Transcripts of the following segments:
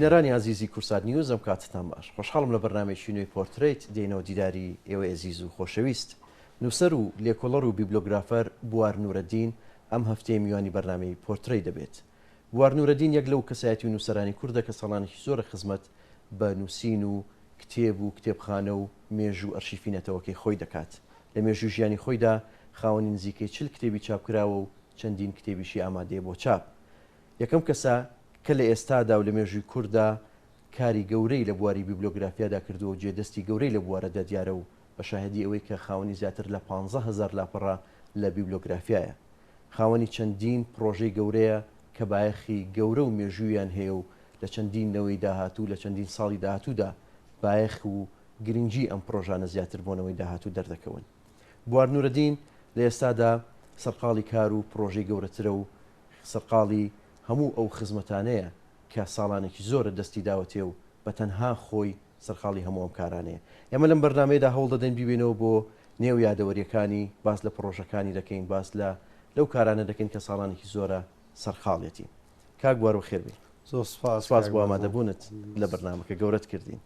بینەرانی ئازیزی کوردسات نیوز ئەم کاتتان باش خۆشحاڵم لە بەرنامەیەکی نوێی پۆرترەیت دێینەوە دیداری ئێوەی ئەزیز و خۆشەویست نووسەر و لێکۆڵەر و بیبلۆگرافەر بوار نورەدین ئەم هەفتەیە میوانی بەرنامەی پۆرترەیت دەبێت بوار نورەدین یەک لەو کەسایەتی و نووسەرانی کوردە کە ساڵانێکی زۆرە خزمەت بە نووسین و کتێب و کتێبخانە و مێژوو و ئەرشیفی نەتەوەکەی خۆی دەکات. لە مێژووی ژیانی خۆیدا خاوەنی نزیکەی 40 کتێبی چاپکراوە و چەندین کتێبیشی ئامادەیە بۆ چاپ. یەکەم کەسە کە لە ئێستادا و لە مێژووی کورددا کاری گەورەی لە بواری بیبلۆگرافیادا کردووە و جێدەستی گەورەی لە بوارەدا دیارە و بە شاهێدی ئەوەی کە خاوەنی زیاتر لە 15,000 لاپەڕە لە بیبلۆگرافیایە. خاوەنی چەندین پڕۆژەی گەورەیە کە بایەخی گەورە و مێژوویان هەیە و لە چەندین نەوەی داهاتوو لە چەندین ساڵی داهاتوودا بایەخ و گرنگی ئەم پڕۆژانە زیاتر بۆ نەوەی داهاتوو دەردەکەون. بوار نورەدین لە ئێستادا سەرقاڵی کار و پڕۆژەی گەورەترە و سەرقاڵی هەموو ئەو خزمەتانەیە کە ساڵانێکی زۆرە دەستی داوەتێ و بە تەنها خۆی سەرقاڵی هەموو ئەم کارانەیە. ئێمە لەم بەرنامەیەدا هەوڵ دەدەین بیبەینەوە بۆ نێو یادەوەرییەکانی، باس لە پڕۆژەکانی دەکەین، باس لە لەو کارانە دەکەین کە ساڵانێکی زۆرە سەرقاڵیەتی. کاک بوار بەخێر بێی. زۆر سوپاس سوپاس کاک بۆ مەزڵوم. ئامادەبوونت لە بەرنامەکە، گەورەت کردین.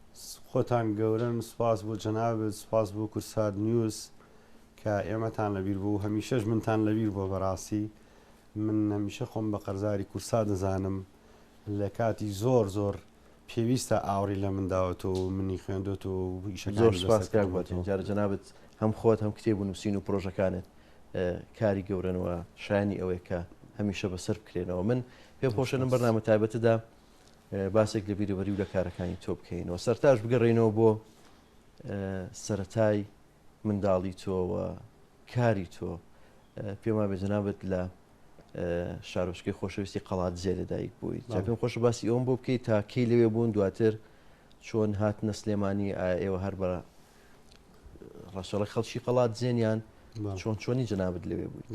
خۆتان گەورەن، سوپاس بۆ جەنابت، سوپاس بۆ کوردسات نیوز کە ئێمەتان لەبیر بوو، هەمیشەش منتان لەبیر بووە بەڕاستی. من هەمیشە خۆم بە قەرزاری کوردسات دەزانم، لە کاتی زۆر زۆر پێویستە ئاوڕی لە من داوەتەوە و منی خوێندۆتەوە و زۆر ئیشەکانی سوپاس لەسەر کاک کردوومەتەوە. باتین جارە جەنابت هەم خۆت هەم کتێب و نووسین و پرۆژەکانت کاری گەورەن و شایانی ئەوەیە کە هەمیشە بەسەر بکرێنەوە من پێم زۆر خۆشە لەم سوپاس. بەرنامە تایبەتەدا باسێک لە بیرەوەری و لە کارەکانی تۆ بکەینەوە سەرتاش بگەڕێینەوە بۆ سەرەتای منداڵی تۆ و کاری تۆ پێم وابێ جەنابت لە شارۆچکەی خۆشەویستی قەڵادزێ لەدایک بووی جا پێم خۆشە باسی ئەوم بۆ بکەیت تا کەی لەوێ بوون دواتر چۆن هاتنە سلێمانی ئایا ئێوە هەر بە ڕەشەڵە خەڵکی قەڵادزێنیان چۆن چۆنی جەنابت لەوێ بوویت؟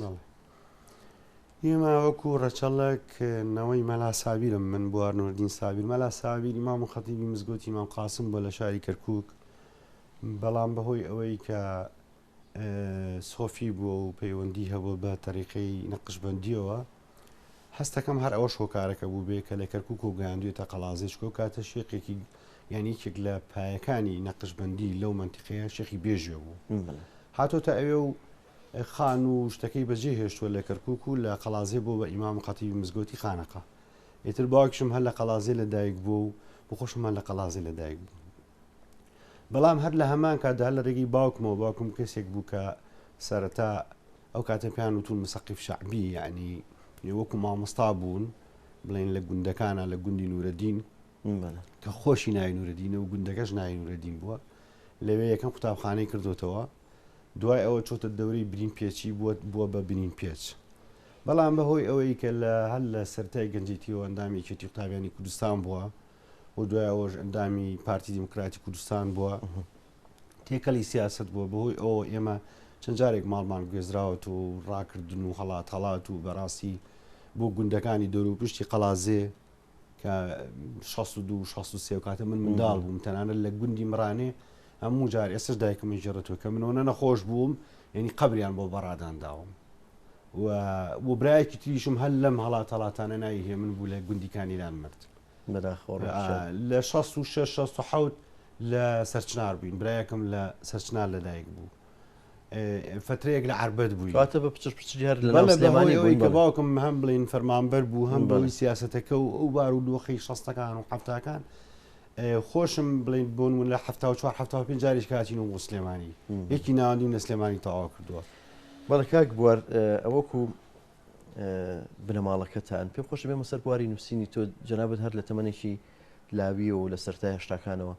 ئێمە وەکو ڕەچەڵەک نەوەی مەلا سابیرم من بوار نوردین سابیر مەلا سابیر ئیمام و خەتیبی مزگەوتی ئیمام قاسم بووە لە شاری کەرکوک بەڵام بەهۆی ئەوەی کە سۆفی بووە و پەیوەندی هەبووە بە تەریقەی نەقشبەندییەوە، هەستەکەم هەر ئەوەش هۆکارەکە بووبێ کە لە کەرکووکەوە گەیاندوویەتە قەڵازێ، چونکە ئەو کاتە شێخێکی یان یەکێک لە پایەکانی نەقشبەندی لەو مەنتیقەیە شێخی بێژوێ بوو. هاتۆتە ئەوێ و خان و شتەکەی بەجێ هێشتووە لە کەرکووک و لە قەڵازێ بووە بە ئیمام و خەتیبی مزگەوتی خانەقا. ئیتر باوکیشم هەر لە قەڵازێ لەدایک بووە و بۆ خۆشم هەر لە قەڵازێ لەدایک بووم. بەڵام هەر لە هەمان کاتدا هەر لە ڕێگەی باوکمەوە باوکم کەسێک بوو کە سەرەتا ئەو کاتە پێیان وتون مسەقیف شەعبی یعنی وەکو مامۆستا بوون بڵێن لە گوندەکانە لە گوندی نورەدین کە خۆشی ناوی نورەدینە و گوندەکەش ناوی نورەدین بووە لەوێ یەکەم قوتابخانەی کردوتەوە دوای ئەوە چۆتە دەورەی برین پێچی بووە بووە بە برین پێچ بەڵام بەهۆی ئەوەی کە لە هەر لە سەرای گەنجێتیەوە ئەندامی یەکێتی قوتابیانی کوردستان بووە و دوای ئەوەش ئەندامی پارتی دیموکراتی کوردستان بووە تێکەڵی سیاست بووە بەهۆی ئەو ئێمە چەند جارێک ماڵمان گوێزراوەت و ڕاکردن و هەڵات هەڵات و بەڕاستی بۆ گوندەکانی دەور و پشتی قەڵازێ کە 62 63 کاتە من منداڵ بووم تەنانەت لە گوندی مڕانێ هەموو جار ئێستش دایکم ژێڕەتەوە کە منەوە نەخۆش بووم یعنی قبریان بۆ بەڕادان داوم و و برایەکی تریشم هەر لەم هەڵات هەڵاتانە ناوی هێمن بوو لە گوندی کانیلان مرد بەداخەوە ڕۆح شاد. لە 66 67 لە سەرچنار بووین برایەکم لە سەرچنار لەدایک بوو فترەیەک لە عربەت بووین کەواتە بە پچڕ پچڕی هەر لە ناو سلێمانی بوون بەڵێ کە باوکم هەم بڵین فەرمانبەر بوو هەم بەوی سیاسەتەکە و ئەو بار و دۆخی شەستەکان و حەفتاکان خۆشم بڵین بۆن من لە 74 75 جاریش کاتین و بۆ سلێمانی یەکی ناوەندیم لە سلێمانی تەواو کردووە بەڵێ کاک بوار ئەوەکو بنەماڵەکەتان. پێم خۆشە بێمە سەر بواری نووسینی تۆ، جەنابت هەر لە تەمەنێکی لاوییەوە و لە سەرەتای هەشتاکانەوە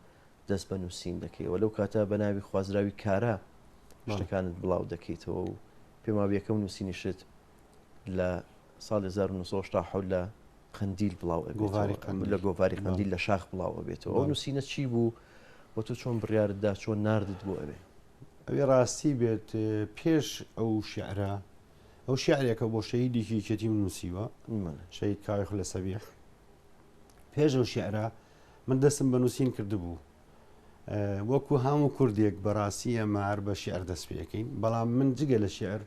دەست بە نووسین دەکەیەوە، لەو کاتە بە ناوی خوازراوی کارا شتەکانت بڵاو دەکەیتەوە و پێم وابێ یەکەم نووسینیشت لە ساڵی 1970 لە قەندیل بڵاو ئەبێتەوە، لە گۆڤاری قەندیل لە شاخ بڵاو ئەبێتەوە. ئەو نووسینە چی بوو و تۆ چۆن بڕیارت دا، چۆن ناردت بۆ ئەوێ؟ ئەوی ڕاستی بێت پێش ئەو شیعرە ئەو شیعرێکە بۆ شەهیدێکی یەکێتیم نووسیوە شەهید کاوی خولە سەبیح پێش ئەو شیعرە من دەستم بە نووسین کردبوو وەکو هەموو کوردێک بەڕاستی ئەمە هەر بە شیعر دەست پێەکەین بەڵام من جگە لە شیعر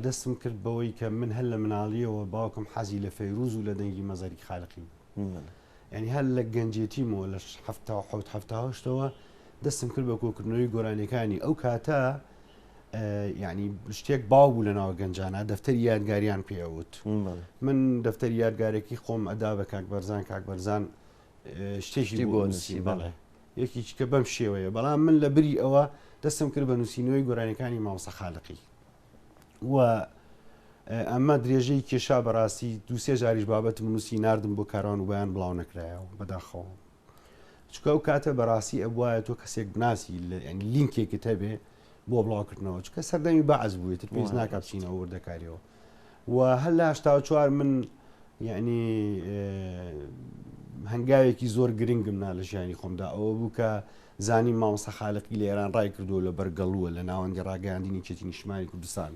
دەستم کرد بەوەی کە من هەر لە مناڵیەوە باوکم حەزی لە فەیروز و لە دەنگی مەزەری خالقی بوو. یعنی هەر لە گەنجێتیمەوە لە 77 78ەوە دەستم کرد بە کۆکردنەوەی گۆرانیەکانی ئەو کاتە یعنی شتێک باو بوو لە ناو گەنجانە دەفتەری یادگاریان پێوت من دەفتەری یادگارێکی خۆم ئەدا بە کاک بەرزان کاک بەرزان شتێکی بۆ نووسی بەڵێ یەکێکی کە بەم شێوەیە بەڵام من لە بری ئەوە دەستم کرد بە نووسینەوەی گۆرانیەکانی مامۆستا خالقی و ئەمە درێژەی کێشا بەڕاستی دووسێ جاریش بابەتم نووسی ناردم بۆ کاروان و بەیان بڵاو نەکرایەوە بەداخەوە چکە ئەو کاتە بەڕاستی ئەبواە تۆ کەسێک بناسی لینکێکت هەبێ بۆ بڵاوکردنەوە چکە سەردەمی بەعز بووی تر پێویست ناکات بچینەوە وردەکاریەوە و هەر لە 84 من یعنی هەنگاوێکی زۆر گرنگم نا لە ژیانی خۆمدا ئەوە بوو کە زانی مامۆستا خالقی لە ئێران ڕای کردووە لە بەرگەڵووە لە ناوەندی ڕاگەیاندنی یەکێتی نیشتمانی کوردستان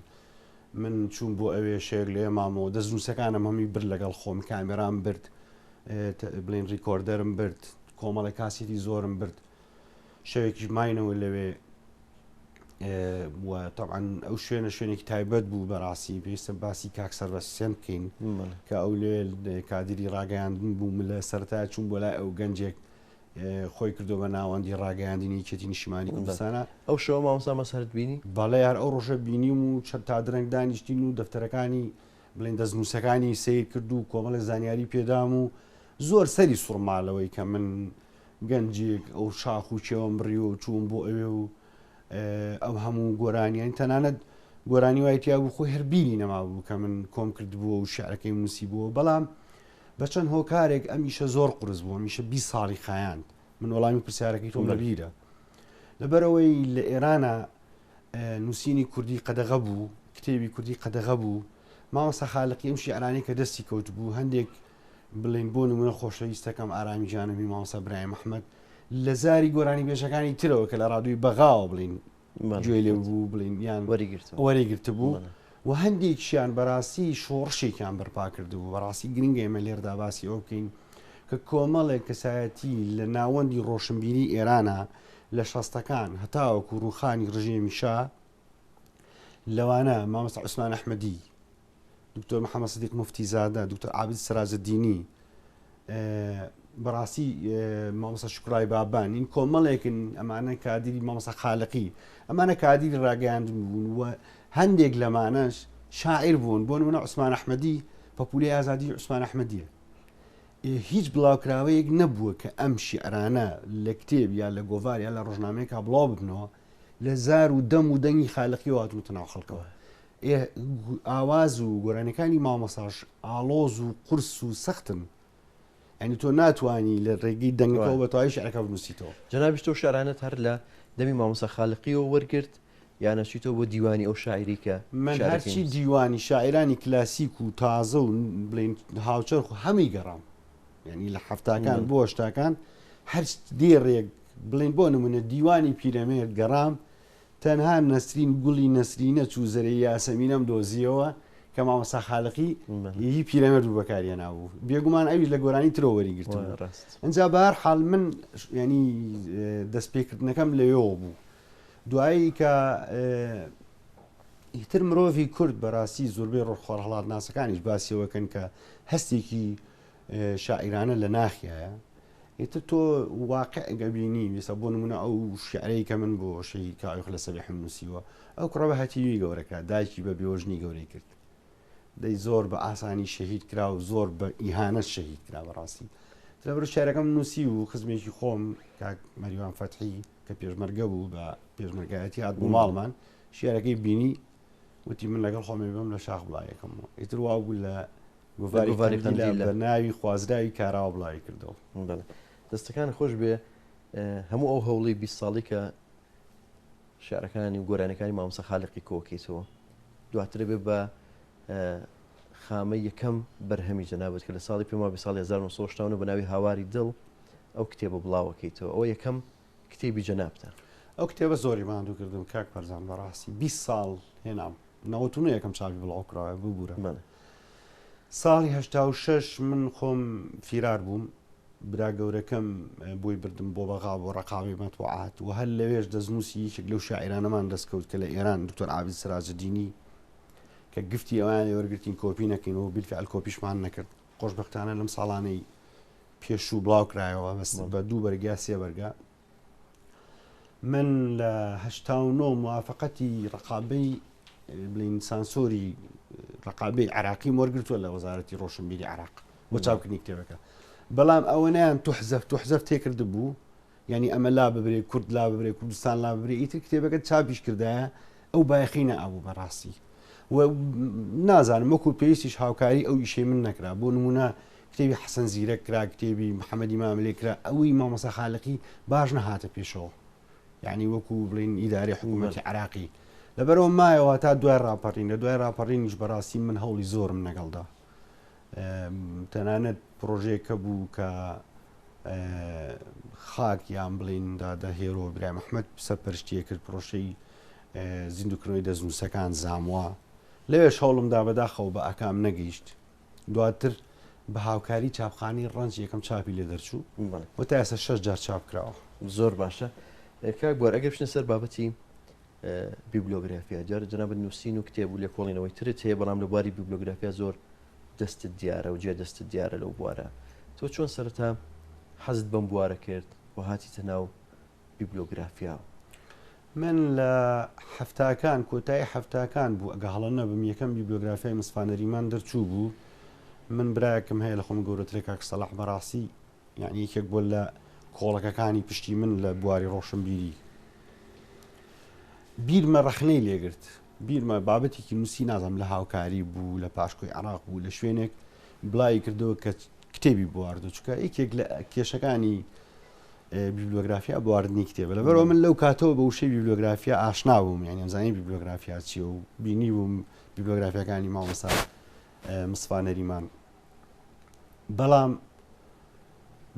من چوون بۆ ئەوێ شێک لێ مامەوە دەستنووسەکانم هەمی برد لەگەڵ خۆم کامێرام برد بڵێن recorder م برد کۆمەڵە کاسێتی زۆرم برد شەوێکیش ماینەوە لەوێ طبعا ئەو شوێنە شوێنێکی تایبەت بوو بەڕاستی پێویستە باسی کاک سەربەست بکەین کە ئەو لێ کادری ڕاگەیاندن بوو من لە سەرتا چوون بۆ لای ئەو گەنجێک خۆی کردو بە ناوەندی ڕاگەیاندنی یەکێتی نیشتمانی کوردستانە. ئەو شەوە مامۆستا مەزهەرت بینی؟ بەڵێ هەر ئەو ڕۆژە بینیم و چەند تا درەنگ دانیشتین و دەفتەرەکانی بڵێن دەستنووسەکانی سەیر کرد و کۆمەڵێ زانیاری پێدام و زۆر سەری سوڕما لەوەی کە من گەنجێک ئەو شاخ و کێوەم بڕیوە و چووم بۆ ئەوێ و ئەو هەموو گۆرانیان تەنانەت گۆرانی وای تیا بوو خۆی هەر بیری نەمابوو کە من کۆم کردبووە و شعرەکەی نووسی بووە بەڵام بە چەند هۆکارێک ئەم ئیشە زۆر قورس بوو، ئەم ئیشە 20 ساڵی خایاند. من وەڵامی پرسیارەکەی تۆم لەبیرە. لەبەرئەوەی لە ئێرانە نووسینی کوردی قەدەغە بوو، کتێبی کوردی قەدەغە بوو. مامۆستا خالقی ئەم شیعرانەی کە دەستی کەوتبوو، هەندێک بڵێین بۆ نموونە خۆشەویستەکەم ئارامی گیانم هی مامۆستا برایم ئەحمەد لە زاری گۆرانیبێژەکانی ترەوە کە لە ڕادیۆی بەغاوە بڵێین گوێی لێ بوو بڵین یان وەریگرتبوو و هەندێکیان بەڕاستی شۆڕشێکیان بەرپا کردبوو بەڕاستی گرنگە ئێمە لێردا باسی ئەو بکەین کە کۆمەڵێک کەسایەتی لە ناوەندی ڕۆشنبیری ئێرانە لە شەستەکان هەتاوەکو ڕوخانی ڕژێمی شا لەوانە مامۆستا عوسمان ئەحمەدی دکتۆر محەممەد سدیق موفتی زادە، دکتۆر عابد سەراجەدینی، بەڕاستی مامۆستا شوکرای بابان این کۆمەڵێکن ئەمانە کادیری مامۆستا خالقی ئەمانە کادیری ڕاگەیاندن بوون و هەندێک لەمانەش شاعیر بوون بۆ نمونە عوسمان ئەحمەدی پەپولی ئازادی عوسمان ئەحمەدیە هیچ بڵاوکراوەیەک نەبووە کە ئەم شیعرانە لە کتێب یا لە گۆڤار یا لە ڕۆژنامەیەکا بڵاو ببنەوە لە زار و دەم و دەنگی خالقیەوە هاتوونەتە ناو خەڵکەوە ئێ ئاواز و گۆرانیەکانی مامۆستاش ئاڵۆز و قورس و سەختن یانی تۆ ناتوانی لە ڕێگەی دەنگەکەوە بە تەواوی شعرەکە بنووسیتەوە. جەنابیش تۆ شعرانەت هەر لە دەمی مامۆستا خالقیەوە وەرگرت یان ئەچیتەوە بۆ دیوانی ئەو شاعیرەی کە من شعرەکەی هەرچی نووسی؟ دیوانی شاعیرانی کلاسیک و تازە و بڵێین هاوچەرخ و هەمووی گەڕام یانی لە حەفتاکان بۆ هەشتاکان هەر دێڕێک بڵێین بۆ نمونە دیوانی پیرەمێرد گەڕام تەنها نەسرین گوڵی نەسرینە چوو زەرەی یاسەمینەم دۆزیەوە کە مامۆستا خالقی هی پیرەمێرد بوو بەکاری هێنابوو بێگومان ئەویش لە گۆرانی ترەوە وەری گرتبوو ئینجا بە هەر حاڵ من ینی دەستپێکردنەکەم لەوێوە بوو دوایی کە ئیتر مرۆڤی کورد بەڕاستی زۆربەی ڕۆژخۆرهەڵاتناسەکانیش باسیەوەکەن کە هەستێکی شاعیرانە لە ناخیایە ئیتر تۆ واقع گەبینی ویسە بۆ نمونە ئەو شعرەی کە من بۆ شەهید کاوی خلە سەبیحم نووسیوە ئەو کوڕە بە هەتیوی گەورەکە دایکی بە بێوەژنی گەورەی کرد دەی زۆر بە ئاسانی شەهید کرا و زۆر بە ئیهانەت شەهید کرا بەڕاستی لەبەر شعرەکەم نووسی و خزمێکی خۆم کاک مەریوان فەتحی کە پێشمەرگە بوو بە پێشمەرگایەتی هات بۆ ماڵمان شعرەکەی بینی وتی من لەگەڵ خۆمی بم لە شاخ بڵاویەکەمەوە ئیتر وا بوو لە گۆڤاری قەندیلە بە ناوی خوازراوی کاراوە بڵاوی کردەوە. بەڵێ دەستەکانت خۆش بێ هەموو ئەو هەوڵی 20 ساڵی کە شعرەکانی و گۆرانەکانی مامۆستا خالقی کۆکەیتەوە دواتر بێ بە خامە یەکەم بەرهەمی جەنابەت کە لە ساڵی پێما بە ساڵی 1970 بە ناوی هاواری دڵ ئەو کتێبە بڵاوەکەیتەوە ئەوە یەکەم کتێبی جەنابتە. ئەو کتێبە زۆری ماندوو کردم کاک پەرزان بەڕاستی 20 ساڵ هێنام 99 یەکەم چاپی بڵاو کراوە ببوورە ساڵی 86 من خۆم فیرار بووم برا گەورەکەم بۆی بردم بۆ بەغا بۆ ڕقاوی مەتبوعات و هەر لەوێش دەستنووسی یەکێک لەو شاعیرانەمان دەستکەوت کە لە ئێران دکتۆر عابد سراجدینی کە گفتی ئەویان وەرگرتین کۆپی نەکەین و بیلفعل کۆپیشمان نەکرد خۆشببختانە لەم ساڵانەی پێشوو بڵاو کرایەوە بەس بە دوو بەرگا سێ بەرگا من لە 89 موافقەتی ڕقابەی بڵین سانسۆری ڕقابەی عراقی وەرگتووە لە وەزارەتی ڕۆشنبیری عراق بۆ چاپکردنی کتێبەکە بەڵام ئەوەنیان تحزەف تحزەف تێکرد بوو یعنی ئەمە لا ببرێ کورد لا ببرێ کوردستان لا ببرێ ئیتر کتێبەکە چاپیش کردایە ئەو بایەخی نەئەبوو بەڕاستی و نازانم وەکو پێویستیش هاوکاری ئەو ئیشەی من نەکرا بۆ نمونە کتێبی حەسەن زیرەک کرا کتێبی محەممەدی ماملێ کرا ئەوی مامۆستا خالقی باش نەهاتە پێشەوە یعنی وەکو بڵین ئیداری حکوومەتی عراقی لەبەرەوە مایەوە تا دوای ڕاپەڕین لە دوای ڕاپەڕینیش بەڕاستی من هەوڵی زۆرم نەگەڵدا تەنانەت پرۆژەیەکە بوو کە خاک یان بڵین دادە هێرۆ برای مححمد سەرپەرشتیە کرد پرۆشەی زیندوکردنەوەی دەستنووسەکان زاموا لەوێش هەوڵمدا بەداخەوە بە ئاکام نەگەیشت دواتر بە هاوکاری چاپخانەی ڕەنج یەکەم چاپی لێ دەرچوو و تا ئێستا شەش جار چاپ کراوە. زۆر باشە کاک بوار ئەگەر بچینە سەر بابەتی بیبلۆگرافیا دیارە جەنابت نووسین و کتێب و لێکۆڵینەوەی ترت هەیە بەڵام لە بواری بیبلۆگرافیا زۆر دەستت دیارە و جێ دەستت دیارە لەو بوارە تۆ چۆن سەرەتا حەزت بەم بوارە کرد و هاتیتە ناو بیبلۆگرافیاوە؟ من لە حەفتاکان، کۆتایی حەفتاکان بوو ئەگە هەڵە نەبم، یەکەم بیبلۆگرافیای مستەفا نەریمان دەرچوو بوو. من برایەکم هەیە لە خۆم گەورەترە کاک سەلاح بەڕاستی یعنی یەکێک بووە لە کۆڵەکەکانی پشتی من لە بواری ڕۆشنبیری. بیرمە ڕەخنەی لێگرت، بیرمە بابەتێکی نووسی نازانم لە هاوکاری بوو، لە پاشکۆی عێراق بوو، لە شوێنێک بڵاوی کردەوە کە کتێبی بواردوو چونکە یەکێک لە کێشەکانی بیبلۆگرافیا بواردنی کتێبە لەبەرەوە من لەو کاتەوە بە وشەی بیبلۆگرافیا ئاشنا بووم یعنی ئەمزانی بیبلۆگرافیا چییە و بینی بووم بیبلۆگرافیاکانی مامۆستا مستەفا نەریمان بەڵام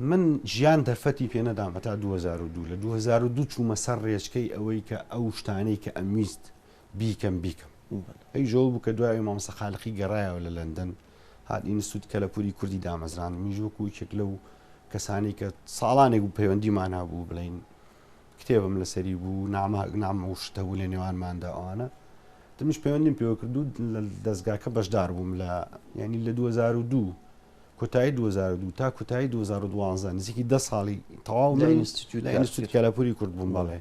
من ژیان دەرفەتی پێ نەدام هەتا 2002 لە 2002 چوومە سەر ڕێچکەی ئەوەی کە ئەو شتانەی کە ئەمویست بیکەم بیکەم ئەی ژۆ بوو کە دوای مامۆستا خالقی گەڕایەوە لە لەندەن هات ئینستیتوت کەلەپوری کوردی دامەزراند منیش وەکو یەکێک لەو کەسانی کە ساڵانێک بوو پەیوەندیمان هەبوو بڵین کتێبم لەسەری بوو نامە نامە و شتە بوو لە نێوانماندا ئەوانە دەمیش پەیوەندیم پێوە کرد و لە دەستگاکە بەشدار بووم لە ینی لە 2002 کۆتایی 2002 تا کۆتایی 2012 نزیکی ده ساڵی تەواو لە ئینستیتوت لە ئینستیتوت کەلەپوری کورد بووم بەڵێ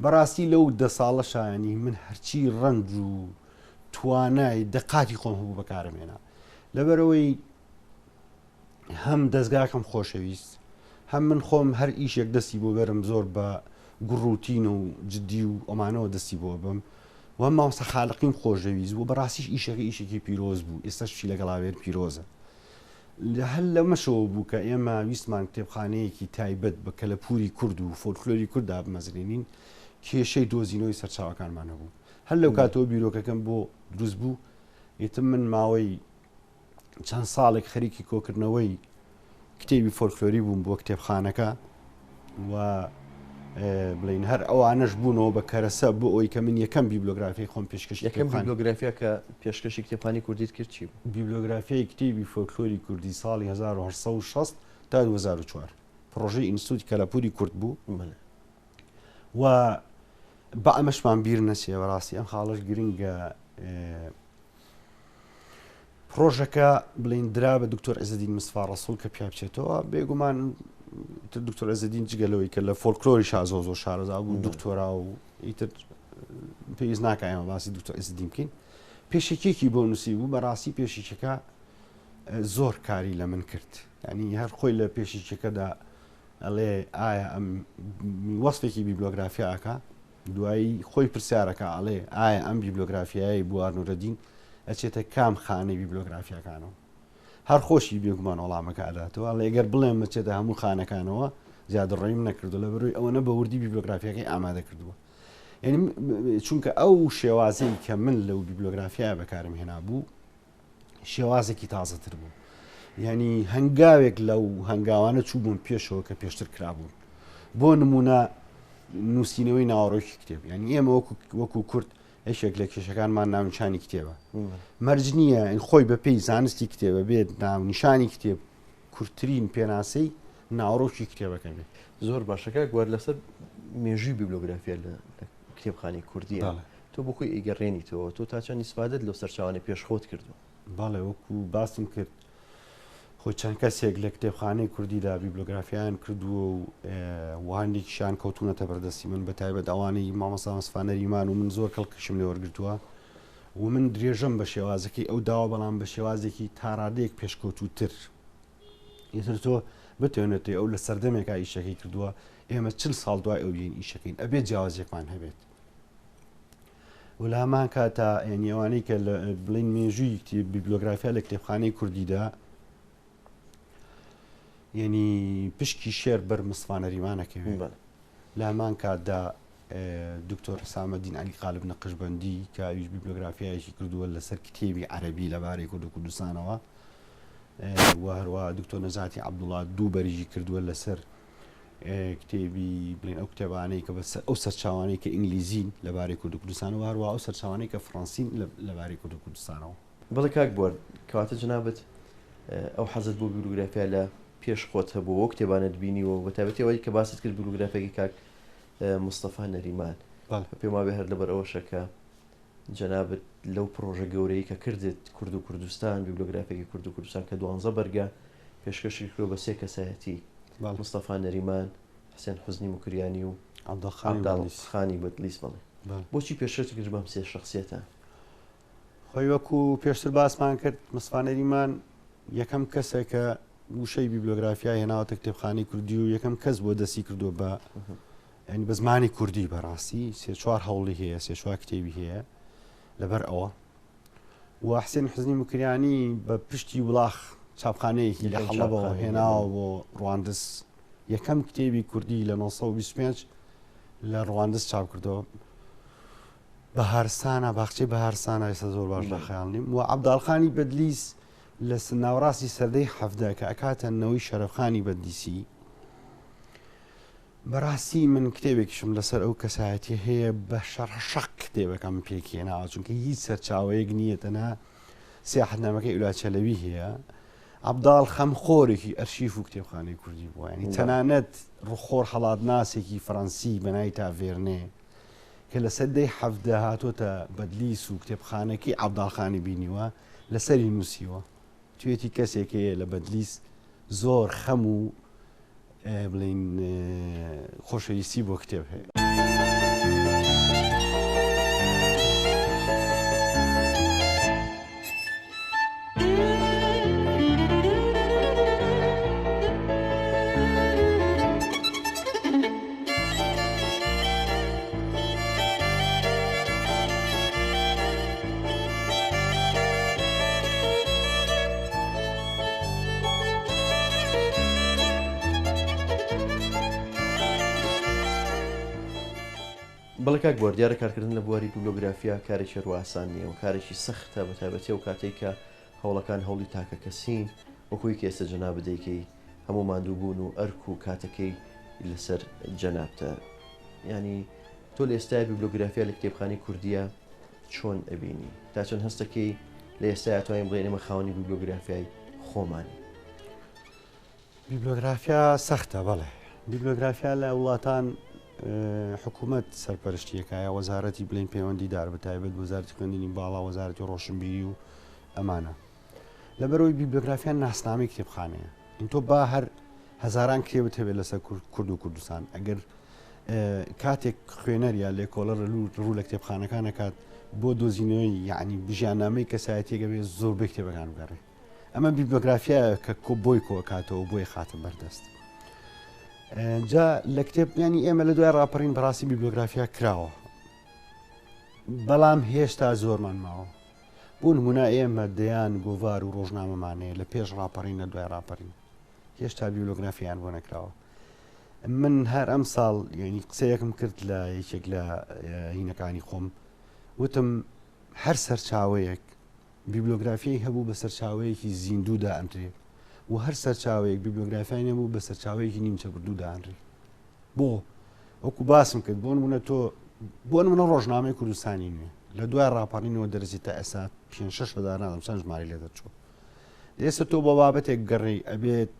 بەڕاستی لەو دە ساڵە شایانی من هەرچی ڕەنج و توانای دەقاتی خۆم هەبوو بەکارم هێنا لەبەرەوەی هەم دەستگاکەم خۆشەویست هەم من خۆم هەر ئیشێک دەستی بۆ بەرم زۆر بە گوڕوتین و جددی و ئەمانەوە دەستی بۆ بم و مامۆستا خالقیم خۆشەویست بوو بەڕاستیش ئیشەکە ئیشێکی پیرۆز بوو ئێستاش چی لەگەڵاوێر پیرۆزە هەر لەمەشەوە بوو کە ئێمە ویستمان کتێبخانەیەکی تایبەت بە کەلەپوری کورد و فۆلکلۆری کورد دابمەزرێنین کێشەی دۆزینەوەی سەرچاوەکانمان هەبوو هەر لەو کاتەوە بیرۆکەکەم بۆ دروست بوو ئیتر من ماوەی چەند ساڵێک خەریکی کۆکردنەوەی کتێبی فۆلکلۆری بووم بۆ کتێبخانەکە و بڵین هەر ئەوانەش بوونەوە بە کەرەسە بۆ ئەوی کە من یەکەم بیبلۆگرافی خۆم پێشکەش یەکەم بیبلۆگرافیا کە پێشکەشی کتێبخانی کوردیت کرد چی بوو؟ بیبلۆگرافیای کتێبی فۆلکلۆری کوردی ساڵی 1960 تا 2004 پڕۆژەی ئینستیتوتی کەلەپوری کورد بوو و با ئەمەشمان بیر نەچێ بەڕاستی ئەم خاڵەش گرنگە پرۆژەکە بڵین درا بە دکتۆر عزەدین مستەفا ڕەسوڵ کە پیا بچێتەوە بێگومان تر دکتۆر عزەدین جگە لەوەی کە لە فۆلکلۆری شازۆ زۆر شارەزا بوو دکتۆرا و ئیتر پێویست ناکە ئێمە باسی دکتۆر عزەدین بکەین پێشەکیەکی بۆ نووسی بوو بەڕاستی پێشەکیەکە زۆر کاری لە من کرد ینی هەر خۆی لە پێشەکیەکەدا ئەڵێ ئایا ئەم وەسفێکی بیبلۆگرافیا ئەکا دوایی خۆی پرسیارەکە ئەڵێ ئایا ئەم بیبلۆگرافیایەی بوار نورەدین ئەچێتە کام خانەی بیبلۆگرافیاکانەوە هەر خۆشی بێگومان وەڵامەکە ئەداتەوە ئەڵێ گەر بڵێم ئەچێتە هەموو خانەکانەوە زیادەڕۆییم نەکردو لە بەروی ئەوەنە بە وردی بیبلۆگرافیاکەی ئامادە کردووە یعنی چونکە ئەو شێوازەی کە من لەو بیبلۆگرافیا بەکارم هێنابوو شێوازێکی تازەتر بوو یعنی هەنگاوێک لەو هەنگاوانە چوو بوون پێشەوە کە پێشتر کرابوون بۆ نمونە نووسینەوەی ناوەڕۆکی کتێب یعنی ئێمە وەکو وەکو کورد یەکێک لە کێشەکانمان ناونیشانی کتێبە مەرج نییە خۆی بە پێی زانستی کتێبە بێت ناونیشانی کتێب کورتترین پێناسەی ناوەڕۆکی کتێبەکە بێت زۆر باشە کاک بوار لەسەر مێژووی بیبلۆگرافیا لە کتێبخانەی کوردیە تۆ بۆ خۆی ئەیگەڕێنیتەوە تۆ تا چەند ئیسفادەت لەو سەرچاوانەی پێش خۆت کردووە؟ بەڵێ وەکو باسم کرد. خۆ چەند کەسێک لە کتێبخانەی کوردیدا بیبلۆگرافیایان کردووە و و هەندێکیشیان کەوتوونەتە بەردەستی من بە تایبەت ئەوانەی مامۆستا مستەفا نەریمان و من زۆر کەڵکیشم لێ وەرگرتووە و من درێژەم بە شێوازەکەی ئەو داوە بەڵام بە شێوازێکی تاڕادەیەک پێشکەوتووتر ئیتر تۆ بتوێنێتەوە ئەو لە سەردەمێکا ئیشەکەی کردووە ئێمە چل ساڵ دوای ئەو یین ئیشەکەین ئەبێ جیاوازیەکمان هەبێت و لە هەمان کاتا یعنی ئەوانەی کە لە بڵین مێژووی کتێب بیبلۆگرافیا لە کتێبخانەی کوردیدا یعنی پشکی شێر بەر مستەفا نەریمانەکەوێت بەڵێ. لە هەمان کاتدا دکتۆر حسامەدین عەلی قالب نەقشبەندی کە ئەویش بیبلۆگرافیایەکی کردووە لەسەر کتێبی عەرەبی لەبارەی کورد و کوردستانەوە و هەروە دکتۆر نەجاتی عەبدوڵا دوو بەرگی کردووە لەسەر کتێبی بڵێن ئەو کتێبانەی کە بەس ئەو سەرچاوانەی کە ئینگلیزین لەبارەی کورد و کوردستانەوە هەروە ئەو سەرچاوانەی کە فڕەنسین لەبارەی کورد و کوردستانەوە. بەڵێ کاک بوار، کەواتە جەنابت ئەو حەزت بۆ بیبلۆگرافیا لە پێش خۆت هەبوو ئەو کتێبانەت بینیوە و بەتایبەتی ئەوەی کە باست کرد بیبلۆگرافیاکەی کاک مستەفا نەریمان پێم وابێ هەر لەبەر ئەوەشە کە جەنابت لەو پڕۆژە گەورەی کە کردت کورد و کوردستان بیبلۆگرافێکی کورد و کوردستان کە دوانزە بەرگە پێشکەشی کردووە بە سێ کەسایەتی مستەفا نەریمان، حسێن حوزنی موکریانی و عەبداڵ خانی بەدلیس بەڵێ بۆچی پێشکەشت کرد بەم سێ شەخسیەتە؟ خۆی وەکو پێشتر باسمان کرد مستەفا نەریمان یەکەم کەسێک کە وشەی بیبلۆگرافیا هێناوەتە کتێبخانەی کوردی و یەکەم کەس بۆ دەستی کردووە بە یعنی بە زمانی کوردی بەڕاستی سێ چوار هەوڵی هەیە سێ چوار کتێبی هەیە لەبەر ئەوە و حسێن حزنی مکریانی بە پشتی وڵاخ چاپخانەیەکی لە حەڵەبەوە هێناوە بۆ ڕواندز یەکەم کتێبی کوردی لە 1925 لە ڕواندز چاپ کردەوە بەهارستانە باخچەی بەهارستانە ئێستا زۆر باش لە خەیاڵ نیم و عەبداڵخانی بەدلیس لە ناوەڕاستی سەردەی حەفدە کە ئەکاتە نەوەی شەرەفخانی بەدلیسی بەڕاستی من کتێبێکیشم لەسەر ئەو کەسایەتی هەیە بە شەڕەشەق کتێبەکەم پێکهێناوە چونکە هیچ سەرچاوەیەک نییە تەنها سیاحەتنامەکەی ئولا چەلەوی هەیە عەبداڵ خەمخۆرێکی ئەرشیف و کتێبخانەی کوردی بووە ینی تەنانەت ڕخۆر هەڵاتناسێکی فەڕەنسی بە ناوی تاڤێرنێ کە لە سەدەی 17 هاتۆتە بەدلیس و کتێبخانەکەی عەبداڵخانی بینیوە لەسەری نووسیوە توێتی کەسێک هەیە لە بەدلیس زۆر خەم و بڵین خۆشەویستی بۆ کتێب هەیە. بەڵێ کاک بوار، دیارە کارکردن لە بواری بیبلۆگرافیا کارێکی هەروا ئاسان نییە و کارێکی سەختە بە تایبەتی ئەو کاتەی کە هەوڵەکان هەوڵی تاکەکەسین وەکو کە ئێستا جەنابت دەیکەی هەموو ماندووبوون و ئەرک و کاتەکەی لەسەر جەنابتە یانی تۆ لە ئێستایا بیبلۆگرافیا لە کتێبخانەی کوردیە چۆن ئەبینی؟ تا چەند هەستەکەی لە ئێستایا ئەتوانین بڵێین ئێمە خاوەنی بیبلۆگرافیای خۆمانین؟ بیبلۆگرافیا سەختە بەڵێ بیبلۆگرافیا لە وڵاتان حکوومەت سەرپەرشتیەکە یا وەزارەتی بڵین پەیوەندیدار بە تایبەت وەزارەتی خوێندنی باڵا وەزارەتی ڕۆشنبیری و ئەمانە لەبەرەوەی بیبلۆگرافیا ناسنامەی کتێبخانەیە این تۆ با هەر هەزاران کتێبت هەبێت لەسەر کورد و کوردستان ئەگەر کاتێک خوێنەر یا لێکۆڵەر ڕوو لە کتێبخانەکان ئەکات بۆ دۆزینەوەی یعنی بژیاننامەی کەسایەتیەکە بێ زۆربەی کتێبەکان بگەڕێ ئەمە بیبلۆگرافیایە کە کۆ بۆی کۆکاتەوە بۆی خاتە بەردەست جا لە کتێب ینی ئێمە لە دوای ڕاپەڕین بەڕاستی بیبلۆگرافیا کراوە بەڵام هێشتا زۆرمان ماوە بۆ نمونە ئێمە دەیان گۆڤار و ڕۆژنامەمان هەیە لە پێش ڕاپەڕین لە دوای ڕاپەڕین هێشتا بیبلۆگرافیان بۆ نەکراوە من هەر ئەم ساڵ یعنی قسەیەکم کرد لە یەکێک لە هینەکانی خۆم وتم هەر سەرچاوەیەک بیبلۆگرافیای هەبوو بە سەرچاوەیەکی زیندوو دائەنرێ و هەر سەرچاوەیەک بیبلۆگرافیای نەبوو بە سەرچاوەیەکی نیمچە بردوو دائەنرێ بۆ وەکو باسم کرد بۆ نمونە تۆ بۆ نمونە ڕۆژنامەی کوردستانی نوێ لە دوای ڕاپەڕینەوە دەرەجی تا ئێستا پێ شش هەزار نازم چەند ژمارەی لێ دەرچووە ئێستا تۆ بۆ بابەتێک گەڕێی ئەبێت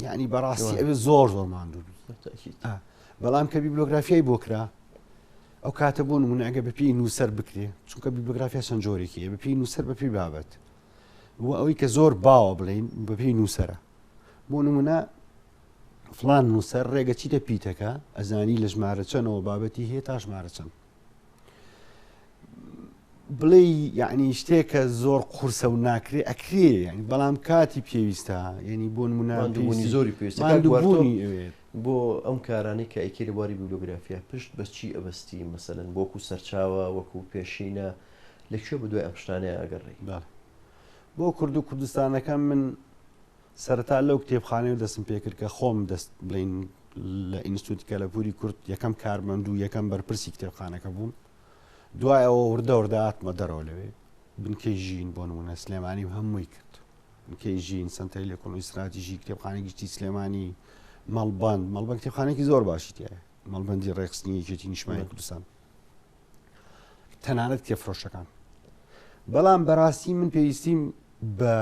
یعنی بەڕاستی ئەوێ زۆر زۆر ماندوو بەڵام کە بیبلۆگرافیای بۆ کرا ئەو کاتە بۆ نمونە ئەگە بەپی نووسەر بکرێ چونکە بیبلۆگرافیا چەند جۆرێکی هەیە بەپی نووسەر بەپی بابەت. و ئەوەی کە زۆر باوە بڵین بەپێی نووسرە بۆ نمونە فلان نووسەر ڕێگە چیتە پیتەکە ئەزانی لە ژمارە چەنەوە بابەتی هەیە تا ژمارە چەند بڵێ یعنی شتێکە زۆر قورسە و ناکرێ ئەکرێ ینی بەڵام کاتی پێویستە یعنی بۆ نمونەبوونی زۆری پێویستبوونی ئەوێت بۆ ئەم کارانەی کە ئەیکەی لە بواری بیبلۆگرافیا پشت بە چی ئەبەستی مەسەلەن وەکو سەرچاوە وەکو پێشینە لە کوێ بەدوای ئەم شتانەیا ئەگەڕێی؟ بەڵێ بۆ کورد و کوردستانەکەم من سەرەتا لەو کتێبخانەیە دەستم پێکرد کە خۆم دەست بڵین لە ئینستیتوتی کەلەپوری کورد یەکەم کارمەند و یەکەم بەرپرسی کتێبخانەکە بووم دوای ئەوە وردە وردە هاتمە دەرەوە لەوێ بنکەی ژین بۆ نمونە سلێمانی و هەمووی کرد بنکەی ژین سەنتەری لێکۆڵینەوەی ستراتیژی کتێبخانەی گشتی سلێمانی مەڵبەند مەڵبەند کتێبخانێکی زۆر باشی تایە مەڵبەندی ڕێکخستنی یەکێتی نیشتمانی کوردستان تەنانەت کتێبفرۆشەکان بەڵام بەڕاستی من پێویستیم بە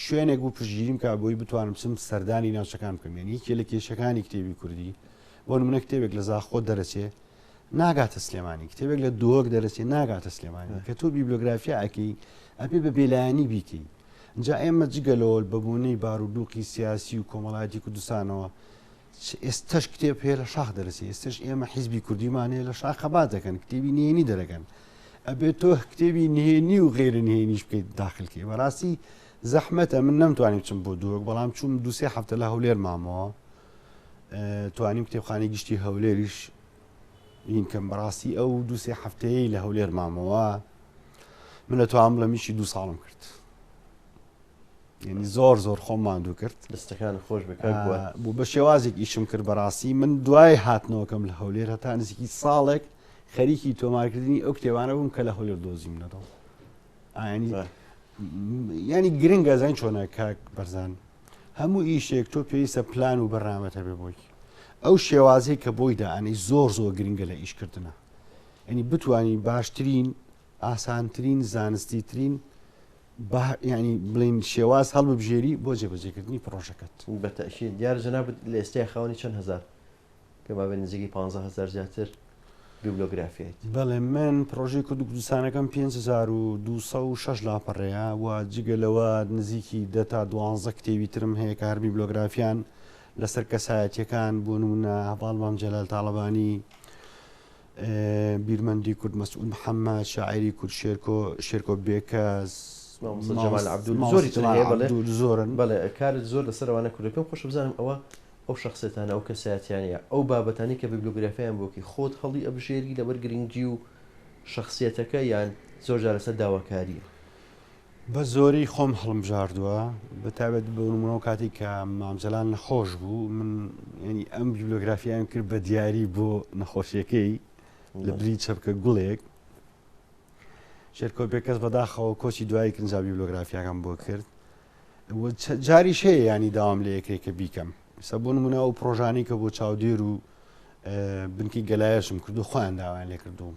شوێنێک بوو پشتگیریم کا بۆی بتوانم بچم سەردانی ناوچەکان بکەم یعنی یەکێ لە کێشەکانی کتێبی کوردی بۆ نمونە کتێبێک لە زاخۆ دەرەچێ ناگاتە سلێمانی کتێبێک لە دهۆک دەرەچێ ناگاتە سلێمانی کە تۆ بیبلۆگرافیا ئەکەی ئەبێ بە بێلایەنی بیکەی جا ئێمە جگە لەوە بە بوونەی بارودوقی سیاسی و کۆمەڵایەتی کوردستانەوە ئێستەش کتێب هەیە لە شاخ دەرەچێ ئێستەش ئێمە حیزبی کوردیمان هەیە لە شاخ خەبات دەکەن کتێبی نهێنی دەرەکەن ئەبێت تۆ کتێبی نهێنی و غێرە نهێنیش بکەیت داخلکەی بەڕاستی زەحمەتە من نەمتوانی بچم بۆ دووەک بەڵام چوم دوسێ هەفتە لە هەولێر مامەوە توانیم کتێبخانەی گشتی هەولێریش یینکەم بەڕاستی ئەو دوسێ هەفتەیە لە هەولێر مامەوە من لە توام بڵێم ئیشی دوو ساڵم کرد یعنی زۆر زۆر خۆم ماندوو کرد دەستەکان خۆش بێ کاک بوار. بوو بە شێوازێک ئیشم کرد بەڕاستی من دوای هاتنەوەکەم لە هەولێر هەتا نزیکی ساڵێک خەریکی تۆمارکردنی ئەو کتێبانە بووم کە لە هەولێر دۆزیم نەدەڵ ینی ینی گرنگە زین چۆنە کاک بەرزان هەموو ئیشێک تۆ پێویستە پلان و بەرنامەت هەبێ بۆی ئەو شێوازەی کە بۆی دائەنەی زۆر زۆر گرنگە لە ئیشکردنە ینی بتانی باشترین ئاسانترین زانستیترین با یانی بڵێین شێواز هەڵببژێری بۆ جێبەجێکردنی پڕۆژەکەت. بە تەئکید. دیارە جەنابت لە ئێستایا خاوەنی چەند هەزار، پێم وابێ نزیکەی 15 هەزار زیاتر بیبلۆگرافیایت. بەڵێ من پڕۆژەی کورد و کوردستانەکەم 5206 لاپەڕەیە و جگە لەوە نزیکی دە تا دوانزە کتێبی ترم هەیە کە هەر بیبلۆگرافیان لەسەر کەسایەتیەکان بۆ نمونە هەڤاڵ مام جەلال تاڵەبانی، بیرمەندی کورد مەسعود محەممەد، شاعیری کورد شێرکۆ شێرکۆ بێکەس، مامۆستا جەمال عەبدول زۆری تر هەیە بەڵێ زۆرن. بەڵێ کارت زۆر لەسەر ئەوانە کردووە پێم خۆشە بزانم ئەوە ئەو شەخسیەتانە ئەو کەسایەتیانە ئەو بابەتانەی کە بیبلۆگرافیایان بۆ کەی خۆت هەڵی ئەبژێری لەبەر گرنگی و شەخسیەتەکە یان زۆر جار لەسەر داواکارییە؟ بە زۆری خۆم هەڵمبژاردووە بە تایبەت بۆ نمونە ئەو کاتێک کە مام جەلال نەخۆش بوو من ینی ئەم بیبلۆگرافیایم کرد بە دیاری بۆ نەخۆشیەکەی لە بری چەپکە گوڵێک شێرکۆ بێکەس بەداخەوە کۆچی دوایی کنجا بیبلۆگرافیاکەم بۆ کرد جاریش هەیە ینی داوام لە یەکێک کە بیکەم سە بۆ نمونە ئەو پرۆژانی کە بۆ چاودێر و بنکی گەلایەشم کردو خۆیان داوایان لێ کردووم.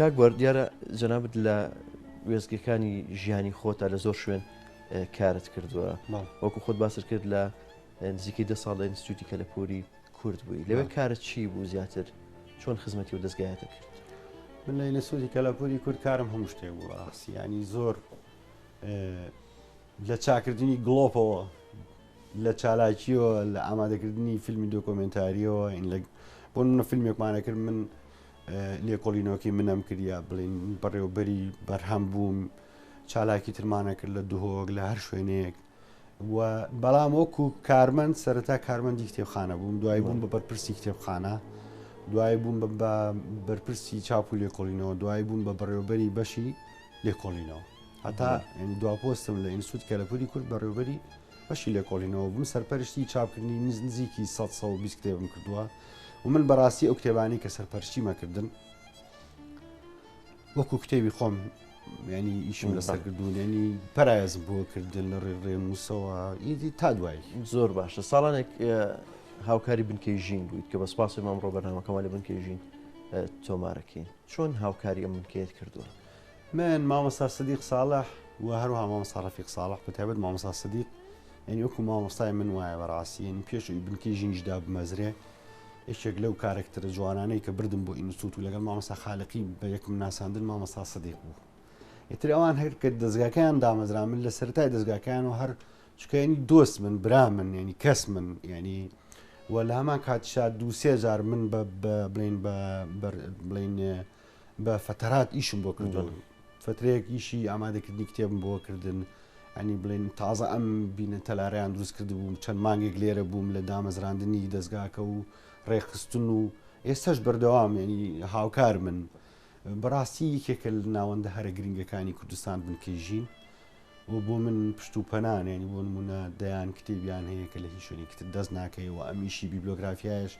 کاک بوار دیارە جەنابت لە وێستگەکانی ژیانی خۆتا لە زۆر شوێن کارت کردووە وەکو خۆت باست کرد لە نزیکەی دە ساڵ لە ئینستیتوتی کەلەپوری کورد بووی لەوێ کارت چی بوو زیاتر چۆن خزمەتی و دەستگایەتە کرد من لە ئینستیتوتی کەلەپوری کورد کارم هەموو شتێک بوو ڕاستی ینی زۆر لە چاکردنی گڵۆپەوە لە چالاکیەوە لە ئامادەکردنی فیلمی دۆکۆمنتاریەوە این لە بۆ منە فیلمێکمانە کرد من لێکۆڵینەوەکەی منم کردیا بڵین بەڕێوبەری بەرهەم بووم چالاکی ترمانە کرد لە دهۆک لە هەر شوێنێک و بەڵام وەکو کارمەند سەرەتا کارمەندی کتێبخانە بووم دوای بووم بە بەرپرسی کتێبخانە دوای بووم بە بەرپرسی چاپ و لێکۆڵینەوە دوای بووم بە بەڕێوبەری بەشی لێکۆڵینەوە هەتا یعنی دوا پۆستم لە ئینستیتوت کەلەپوری کورد بەڕێوبەری بەشی لێکۆڵینەوە بووم سەرپەرشتی چاپکردنی نزیکی 120 کتێبم کردووە. و من بەڕاستی ئەو کتێبانی کە سەرپەرشتیمە کردن وەکو کتێبی خۆم ینی ئیشم لەسەر کردوون ینی پەراێزم بۆ کردن لە ڕێ ڕێنووسەوە ئیدی تا دوایی. زۆر باشە ساڵانێک هاوکاری بنکەی ژین بوویت کە بە سپاسی مامڕۆ بەرنامەکەمان لە بنکەی ژین تۆمارەکەین چۆن هاوکاری ئەم بنکەیەت کردووە؟ من مامۆستا سدیق ساڵح و هەروەها مامۆستا ڕەفیق ساڵح بە تایبەت مامۆستا سدیق یعنی وەکو مامۆستای من وایە بەڕاستی یعنی پێش ئەوی بنکەی ژینیش دابمەزرێ یەکێک لەو کارەکتەرە جوانانەی کە بردم بۆ ئینستوت و لەگەڵ مامۆستا خالقی بە یەکم ناساندن مامۆستا سدیق بوو ئیتر ئەوان هەر کە دەزگاکەیان دامەزرا من لە سەرەتای دەزگاکەیان و هەر چونکە یعنی دۆست من برا من یعنی کەس من یعنی و لە هەمان کاتیشا دوو سێ جار من بە بڵین بە بڵین بە فەتەرات ئیشم بۆ کردوون فترەیەک ئیشی ئامادەکردنی کتێبم بۆ کردن ئەنی بڵێن تازە ئەم بینە تەلاریان دروست کرد بووم چەند مانگێک لێرە بووم لە دامەزراندنی دەستگاکە و ڕێکخستن و ئێستاش بەردەوام ینی هاوکار من بەڕاستی یەکێکە لە ناوەندە هەرە گرنگەکانی کوردستان بنکەی ژین و بۆ من پشت و پەنان ینی بۆ نمونە دەیان کتێبیان هەیە کە لە هیچ شوێنێکی تر دەست ناکەیەوە ئەمیشی بیبلۆگرافیایش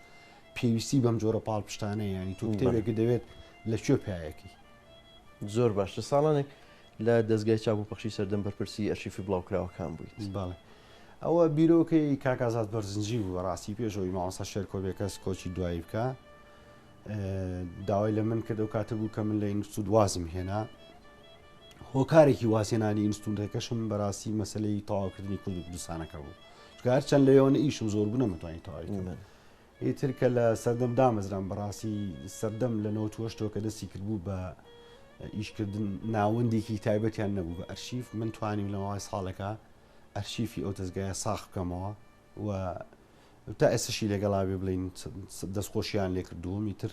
پێویستی بەم جۆرە پاڵپشتانەیە ینی تۆ کتێبێکت دەوێت لە کوێ پیایەکی. زۆر باشە ساڵانێک لە دەزگای چاپ و پەخشی سەردەم بەرپرسی ئەرشیفی بڵاوکراوەکان بوویت. بەڵێ ئەوە بیرۆکەی کاک ئازاد بەرزنجی بوو بەڕاستی پێش ئەوەی مامۆستا شێرکۆ بێکەس کۆچی دوایی بکا داوای لە من کرد ئەو کاتە بوو کە من لە ئینستوت وازم هێنا هۆکارێکی وازهێنانی ئینستوتەکەشم بەڕاستی مەسلەی تەواوکردنی کورد و کوردستانەکە بوو چونکە هەرچەند لەوێوە ئیشم زۆر بوو نەمتوانی تەواوی کەم ئیتر کە لە سەردەم دامەزرام بەڕاستی سەردەم لە نەوەتوەشتەوە کە دەستی کردبوو بە ئیشکردن ناوەندێکی تایبەتیان نەبوو بە ئەرشیف من توانیم لە ماوەی ساڵێکا ئەرشیفی ئەو دەستگایە ساخ بکەمەوە و تا ئێستەشی لەگەڵا بێ بڵین دەستخۆشیان لێکردووم ئیتر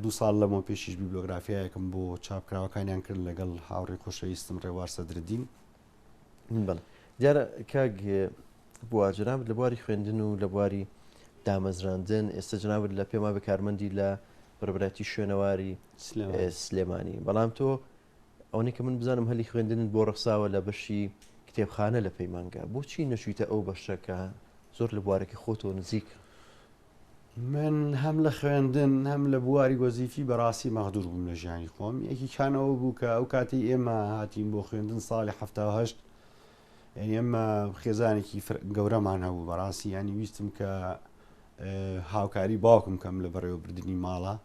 دوو ساڵ لەمەوە پێشیش بیبلۆگرافیایەکم بۆ چاپکراوەکانیان کرد لەگەڵ هاوڕێی خۆشەویستم ڕێوار سەدردین. بەڵێ دیارە کاک بوار جەنابت لە بواری خوێندن و لە بواری دامەزراندن ئێستا جەنابت لە پێما بە کارمەندی لە بەڕێوەبەرایەتی شوێنەواری سلێمانی بەڵام تۆ ئەوەی کە من بزانم هەلی خوێندنت بۆ ڕەخساوە لە بەشی کتێبخانە لە پەیمانگا بۆچی نەچوویتە ئەو بەشە کە زۆر لە بوارەکەی خۆتەوە نزیکە؟ من هەم لە خوێندن هەم لە بواری وەزیفی بەڕاستی مەغدور بووم لە ژیانی خۆم یەکیکانەوە بوو کە ئەو کاتی ئێمە هاتین بۆ خوێندن ساڵی هەشت ئێمە خێزانێکی گەورەمان هەبوو بەڕاستی ینی ویستم کە هاوکاری باوکم کەم لە بەڕێوەبردننی ماڵە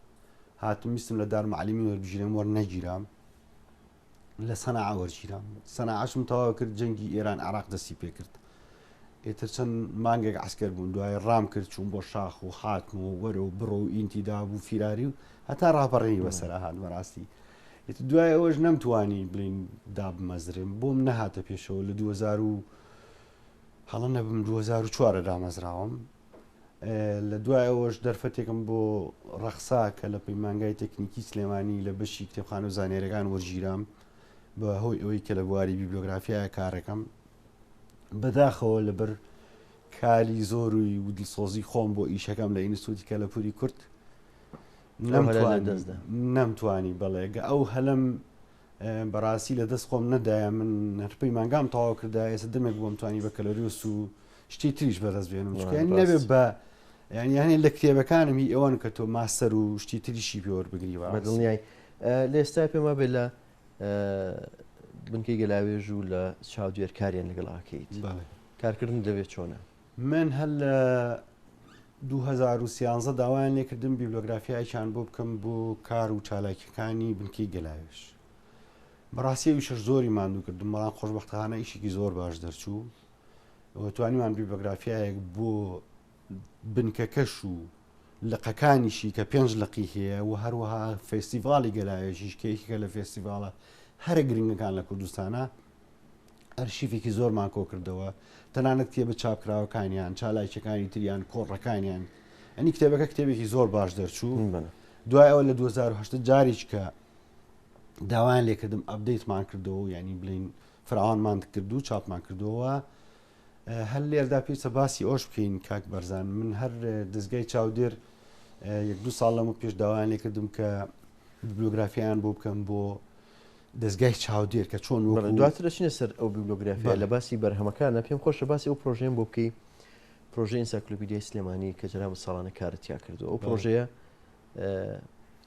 هاتم ویستم لە دار معلیمی وەربگیرم وەرنەگیرام لە سەناعە وەرگیرام سەناعەشم تەواو کرد جەنگی ئێران عراق دەستی پێکرد ئیتر چەند مانگێک عسکەر بوون دوای ڕام کرد چوون بۆ شاخ و هاتم و وەرە و بڕۆ و ئینتی دابوو فیراری و هەتا ڕاپەڕینی بەسەر هات بەڕاستی ئیتر دوای ئەوەش نەمتوانی بڵین دابمەزرێم بۆم نەهاتە پێشەوە لە 2000 و هەڵە نەبم 2004 دامەزراوم لە دوای ئەوەش دەرفەتێکم بۆ ڕەخسا کە لە پەیمانگای تەکنیکی سلێمانی لە بەشی کتێبخانە و زانیاریەکان وەرگیرام بە هۆی ئەوەی کە لە بواری بیبلۆگرافیایە کارەکەم بەداخەوە لەبەر کاری زۆر و دڵسۆزی خۆم بۆ ئیشەکەم لە ئینستوتی کەلەپوری کورد نەمتوانی بەڵێ گە ئەو هەلم بەڕاستی لە دەست خۆم نەدایە من هەر پەیمانگام تەواو کردا ئێستا دەمێک بۆم توانی بە کەلۆریوس و شتی تریش بەدەست بێنم چونکە یانی نەبێ بە یانی یانی لە کتێبەکانم هی ئەوەن کە تۆ ماستەر و شتی تریشی پێ وەربگری بە دڵنیای لە ئێستا پێم وابێ لە بنکەی گەلاوێژ و لە چاودێر کاریان لەگەڵ ئاکەیت کارکردن لەوێ چۆنە؟ من هەر لە 2013 داوایان لێکردم بیبلۆگرافیایەکیان بۆ بکەم بۆ کار و چالاکیەکانی بنکەی گەلاوێژ بەڕاستی ئەویشەش زۆری ماندوو کردم بەڵام خۆشبەختانە ئیشێکی زۆر باش دەرچوو و توانیمان بیبلۆگرافیایەک بۆ بنکەکەش و لقەکانیشی کە پێنج لقی هەیە و هەروەها فێستیڤاڵی گەلاوێژیش کە یەکێکە لە فێستیڤاڵە هەرە گرنگەکان لە کوردستانە ئەرشیفێکی زۆرمان کۆکردەوە، تەنانەت کتێبە چاپکراوەکانیان، چالاکیەکانی تریان، کۆڕەکانیان. ئەنی کتێبەکە کتێبێکی زۆر باش دەرچوو. دوای ئەوە لە 2010 جارێک کە داوایان لێکردم ئەپدەیتمان کردەوە یعنی بڵین فراوانمان کرد و چاپمان کردەوە هەر لێردا پێویستە باسی ئەوش بکەین کاک بەرزان من هەر دەستگای چاودێر یەک دوو ساڵ لەمە پێش داوایان لێکردم کە بیبلۆگرافیان بۆ بکەم بۆ دەزگای چاودێر کە چۆن وەکو. بەڵێ دواتر دەچینە سەر ئەو بیبلۆگرافیا لە باسی بەرهەمەکانە پێم خۆشە باسی ئەو پرۆژەیەم بۆ بکەی. پرۆژەی ئینسایکلۆپیدیای سلێمانی کە جەنابت ساڵانە کارت تیا کردووە ئەو پرۆژەیە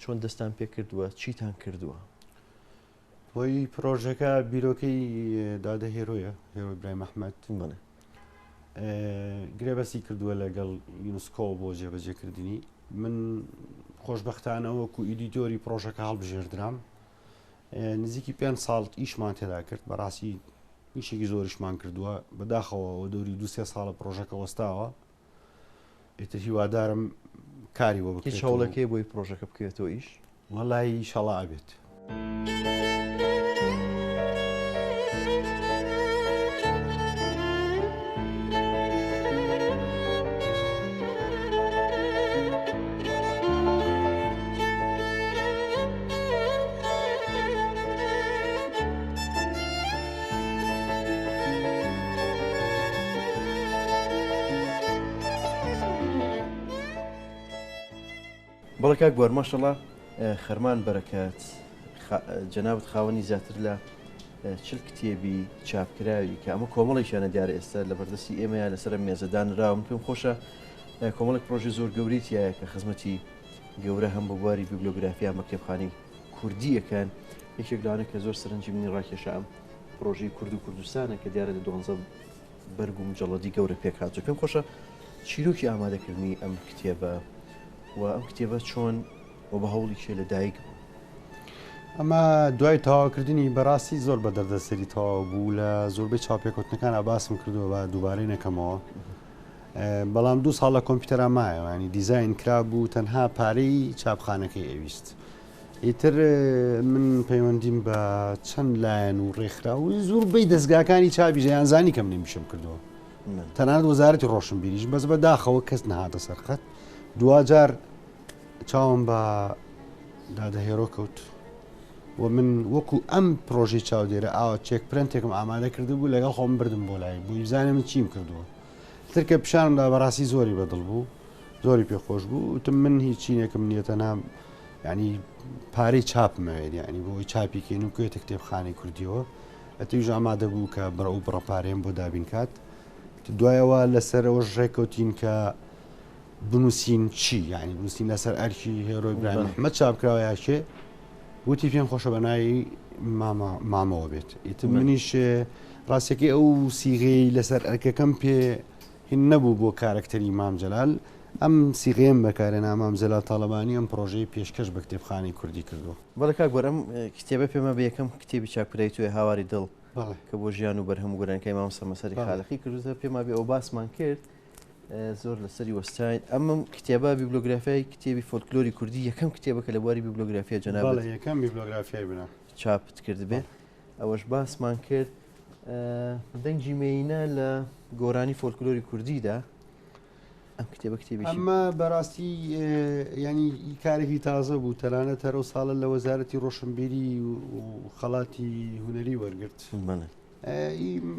چۆن دەستان پێ کردووە چیتان کردووە؟ هۆی پرۆژەکە بیرۆکەی دادە هێرۆیە هێرۆی برایم ئەحمەد بەڵێ گرێبەستی کردووە لەگەڵ یونسکۆ بۆ جێبەجێکردنی من خۆشببختانە وەکو editor ی پرۆژەکە هەڵبژێردرام نزیکی پێ ساڵ ئیشمان تێدا کرد بەڕاستی ئیشێکی زۆریشمان کردووە بەداخەوە دەوری دو سێ ساڵە پرۆژەکە وەستاوە ئیتر هیوادارم کاری بۆ بکرێت. هیچ هەوڵێک هەیە بۆی پرۆژەکە بکەوێتەوە ئیش؟ وەڵایی ئیشەڵا ئەبێت. بەڵێ کاک بوار ماشەڵا خەرمان بەرەکەت جەنابت خاوەنی زیاتر لە چل کتێبی چاپکراوی کە ئەمە کۆمەڵێکیانە دیارە ئێستا لە بەردەستی ئێمەیە لەسەر مێزە دانراوە من پێم خۆشە کۆمەڵێک پرۆژەی زۆر گەورەی تایە کە خزمەتی گەورە هەم بە بواری بیبلۆگرافیا بە کتێبخانەی کوردییەکان، یەکێک لەوانە کە زۆر سەرنجی منی ڕاکێشا ئەم پڕۆژەی کورد و کوردستانە کە دیارە لە دوانزە بەرگ و مجەڵەدی گەورە پێک هاتووە. پێم خۆشە چیرۆکی ئامادەکردنی ئەم کتێبە و ئەم کتێبە چۆن و بە هەوڵی کێ لە دایک بوو؟ ئەمە دوای تەواوکردنی بەڕاستی زۆر بە دەردەسەری تەواو بوو لە زۆربەی چاوپێکەوتنەکان باسم کردووە بە دووبارەی نەکەمەوە. بەڵام دوو ساڵ لە کۆمپیوتەرا مایەوە ینی دیزاین کرابوو تەنها پارەی چاپخانەکەی ئەویست ئیتر من پەیوەندیم بە چەند لایەن و ڕێکخراو و زۆربەی دەستگاکانی چاپی ژیانزانی کەم نمیشم کردووە تەنانەت وەزارەتی ڕۆشنبیریش بەس بە داخەوە کەس نەهاتە سەرخەت دواجار چاوم بە دادە هێرۆ کەوت و من وەکو ئەم پرۆژەی چاودێرە ئاوا چێک پرەنتێکم ئامادە کردبوو لەگەڵ خۆم بردم بۆ لای بۆی بزانێ من چیم کردووە تر کە پیشانم دا بەڕاستی زۆری بەدڵ بوو زۆری پێخۆش بوو وتم من هیچ چینێکم نییە تەنها ینی پارەی چاپمەوێت یعنی بۆی چاپی کەین و کوێتە کتێبخانەی کوردیەوە ئەتیش ئامادە بوو کە بڕ و بڕە پارەیەم بۆ دابین کات دوایەوە لەسەرەوەش ڕێککەوتین کە بنووسین چی یعنی بنووسین لەسەر ئەرکی هێرۆی برایم محمد چاپکراوە یاکێ وتی پێم خۆشە بە ناوی مامە مامەوە بێت ئیتر منیش ڕاستەکەی ئەو سیغەی لەسەر ئەرکەکەم پێ هین نەبوو بۆ کارەکتەری مام جەلال ئەم سیغەیەم بەکارێنا مام جەلال تاڵەبانی ئەم پرۆژەی پێشکەش بە کتێبخانەی کوردی کردووە. بەڵێ کاک بوار ئەم کتێبە پێمە بە یەکەم کتێبی چاپکراوی تۆیە هاواری دڵ کە بۆ ژیان و بەرهەم و گۆرانیەکانی مامۆستا مەسەری خالقی کردووتە پێما بێ ئەو باسمان کرد زۆر لەسەری وەستاین ئەم کتێبە بیبلۆگرافیای کتێبی فۆلکلۆری کوردی یەکەم کتێبە کە لە بواری بیبلۆگرافیا جەنابت یەکەم بیبلۆگرافیای منە چاپت کردبێ ئەوەش باسمان کرد دەنگی مێینە لە گۆرانی فۆلکلۆری کوردیدا ئەم کتێبە کتێبی ئەمە بەڕاستی ینی کارێکی تازە بوو تەنانەت هەرو ساڵە لە وەزارەتی ڕۆشنبیری و خەڵاتی هونەری وەرگرت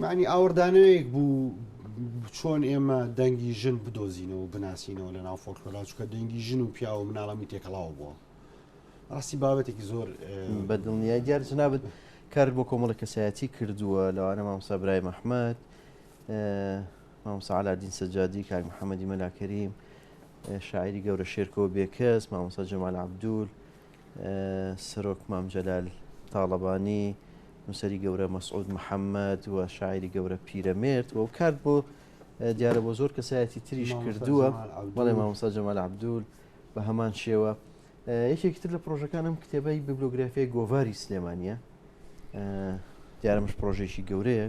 معنی ئاوڕدانەوەیەک بوو چۆن ئێمە دەنگی ژن بدۆزینەوە و بناسینەوە لە ناو فۆلکلۆرا چونکە دەنگی ژن و پیاو و مناڵەمی تێکەڵاو بووە ڕاستی بابەتێکی زۆر بە دڵنیای دیار جنابت کارت بۆ کۆمەڵە کەسایەتی کردووە لەوانە مامۆستا برایم ئەحمەد مامۆستا عەلادین سەجادی کاک محەممەدی مەلا کەریم شاعری گەورە شێرکۆ بێکەس مامۆستا جەمال عەبدول سەرۆک مام جەلال تاڵەبانی، نووسەری گەورە مەسعود محەممەد و شاعیری گەورە پیرەمێرد و کارت بۆ دیارە بۆ زۆر کەسایەتی تریش کردووە بەڵێ مامۆستا جەمال عەبدول بە هەمان شێوە یەکێکی تر لە پرۆژەکانم کتێبەی بیبلۆگرافیای گۆڤاری سلێمانیە دیارەمش پرۆژێکی گەورەیە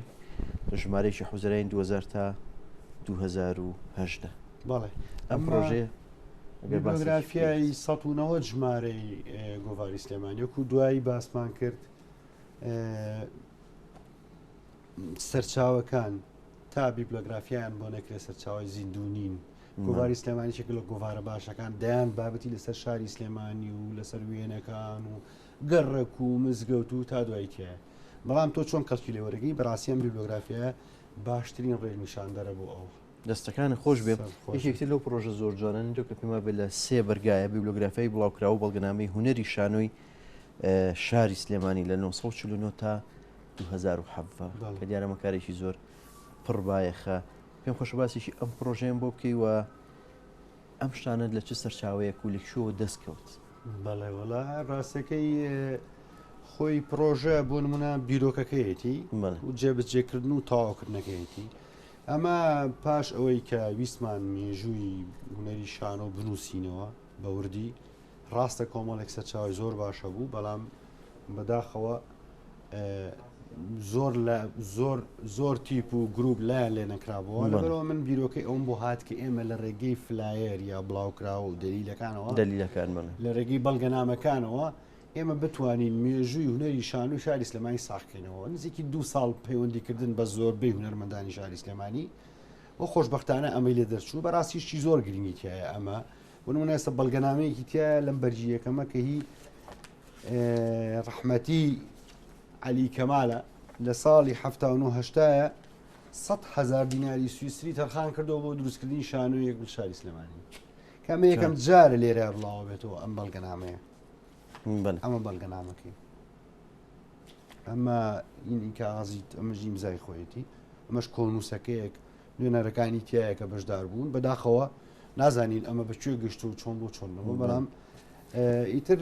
لە ژمارەیەکی حوزەرانی 2000 تا 2018 بەڵێ ئەم پرۆژەیە بیبلۆگرافیای 190 ژمارەی گۆڤاری سلێمانی وەکو دوایی باسمان کرد سەرچاوەکان تا بیبلۆگرافیان بۆ نەکرێت سەرچاوی زیندوو نین گۆڤاری سلێمانی شکل لە گۆڤارە باشەکان دەیان بابەتی لەسەر شاری سلێمانی و لەسەر وێنەکان و گەڕەک و مزگەوت و تا دوایی تایە بەڵام تۆ چۆن کەڵکی لێوەرەگەی بەڕاستی ئەم بیبلۆگرافیایە باشترین ڕێنیشاندەرە بۆ ئەو. دەستەکانت خۆش بێ یەکێک تر لەو پڕۆژە زۆر جوانانەی تۆ کە پێم وابێ لە سێ بەرگایە بیبلۆگرافیای بڵاوکراوە و بەڵگەنامەی هونەری شانۆی شاری سلێمانی لە 949 تا 2017 کە دیارە مەکارێکی زۆر پڕ بایەخە. پێم خۆشە باسێکی ئەم پرۆژەیەم بۆ بکەی و ئەم شتانەت لە چ سەرچاوەیەک و لە کوێوە دەست کەوت؟ بەڵێ وەڵا ڕاستەکەی خۆی پرۆژە بۆ نمونە بیرۆکەکەیەتی و جێبەجێکردن و تەواوکردنەکەیەتی ئەمە پاش ئەوەی کە ویستمان مێژووی هونەری شانۆ بنووسینەوە بە وردی ڕاستە کۆمەڵێک سەرچاوی زۆر باشە بوو بەڵام بەداخەوە زۆر لە زۆر زۆر تیپ و گروپ لایان لێ نەکرابەوە لەبەرەوە من بیرۆکەی ئەوم بۆ هات کە ئێمە لە ڕێگەی flyer یا بڵاوکراوە و دەلیلەکانەوە دەلیلەکان لە ڕێگەی بەڵگەنامەکانەوە ئێمە بتوانین مێژووی هونەری شانۆی شاری سلێمانی ساغکەینەوە نزیکی دوو ساڵ پەیوەندیکردن بە زۆربەی هونەرمەندانی شاری سلێمانی و خۆشببختانە ئەمەی لێ دەرچوو بەڕاستیشی زۆر گرنگی تایە ئەمە بۆ نمونە ئێستا بەڵگەنامەیەکی تایە لەم بەرگی یەکەمە کە هی ڕەحمەتی عەلی کەمالە لە ساڵی هەشتایە هزار دیناری سوئیسری تەرخان کردەوە بۆ دروستکردنی شانۆیەک بە شاری سلێمانی کە ئەمە یەکەم جارە لێرە بڵاوە بێتەوە ئەم بەڵگەنامەیە ئەمە بەڵگەنامەکەی ئەمە ئینی کاغازی ئەمە ئیمزای خۆیەتی ئەمەش کۆنووسەکەیەک نوێنەرەکانی تایە کە بەشدار بوون بەداخەوە نازانین ئەمە بە کوێ گەشت و چۆن بۆ چۆن نەبوو بەڵام ئیتر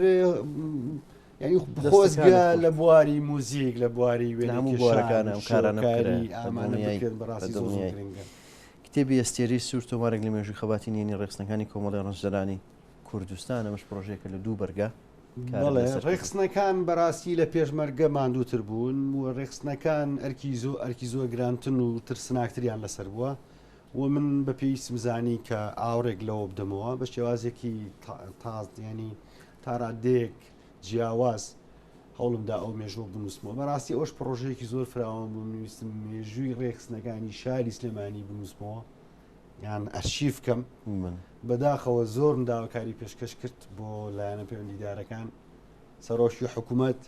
یعنی خۆزگە لە بواری موزیک لە بواری هەموو بوارەکان ئەم کارانە ئامانە بکرێن بەڕاستی زۆر زۆر گرنگە. کتێبی ئەستێرەی سوور تۆمارێک لە مێژووی خەباتی نهێنی ڕێکخستنەکانی کۆمەڵی ڕەنجدەرانی کوردستان ئەمەش پرۆژەیەکە لە دوو بەرگە بەڵێ ڕێکخستنەکان بەڕاستی لە پێشمەرگە ماندووتر بوون و ڕێکخستنەکان ئەرکی زۆ ئەرکی زۆر گرانتن و ترسناکتریان لەسەر بووە و من بە پێویستم زانی کە ئاوڕێک لەوە بدەمەوە بە شێوازێکی تاز ینی تاڕادەیەک جیاواز هەوڵمدا ئەو مێژوە بنووسمەوە بەڕاستی ئەوش پرۆژەیەکی زۆر فراوان بوو ویستم مێژووی ڕێکخستنەکانی شاری سلێمانی بنووسمەوە یان ئەرشیف کەم بەداخەوە زۆرم داواکاری پێشکەش کرد بۆ لایەنە پەیوەندیدارەکان سەرۆکی حکوومەت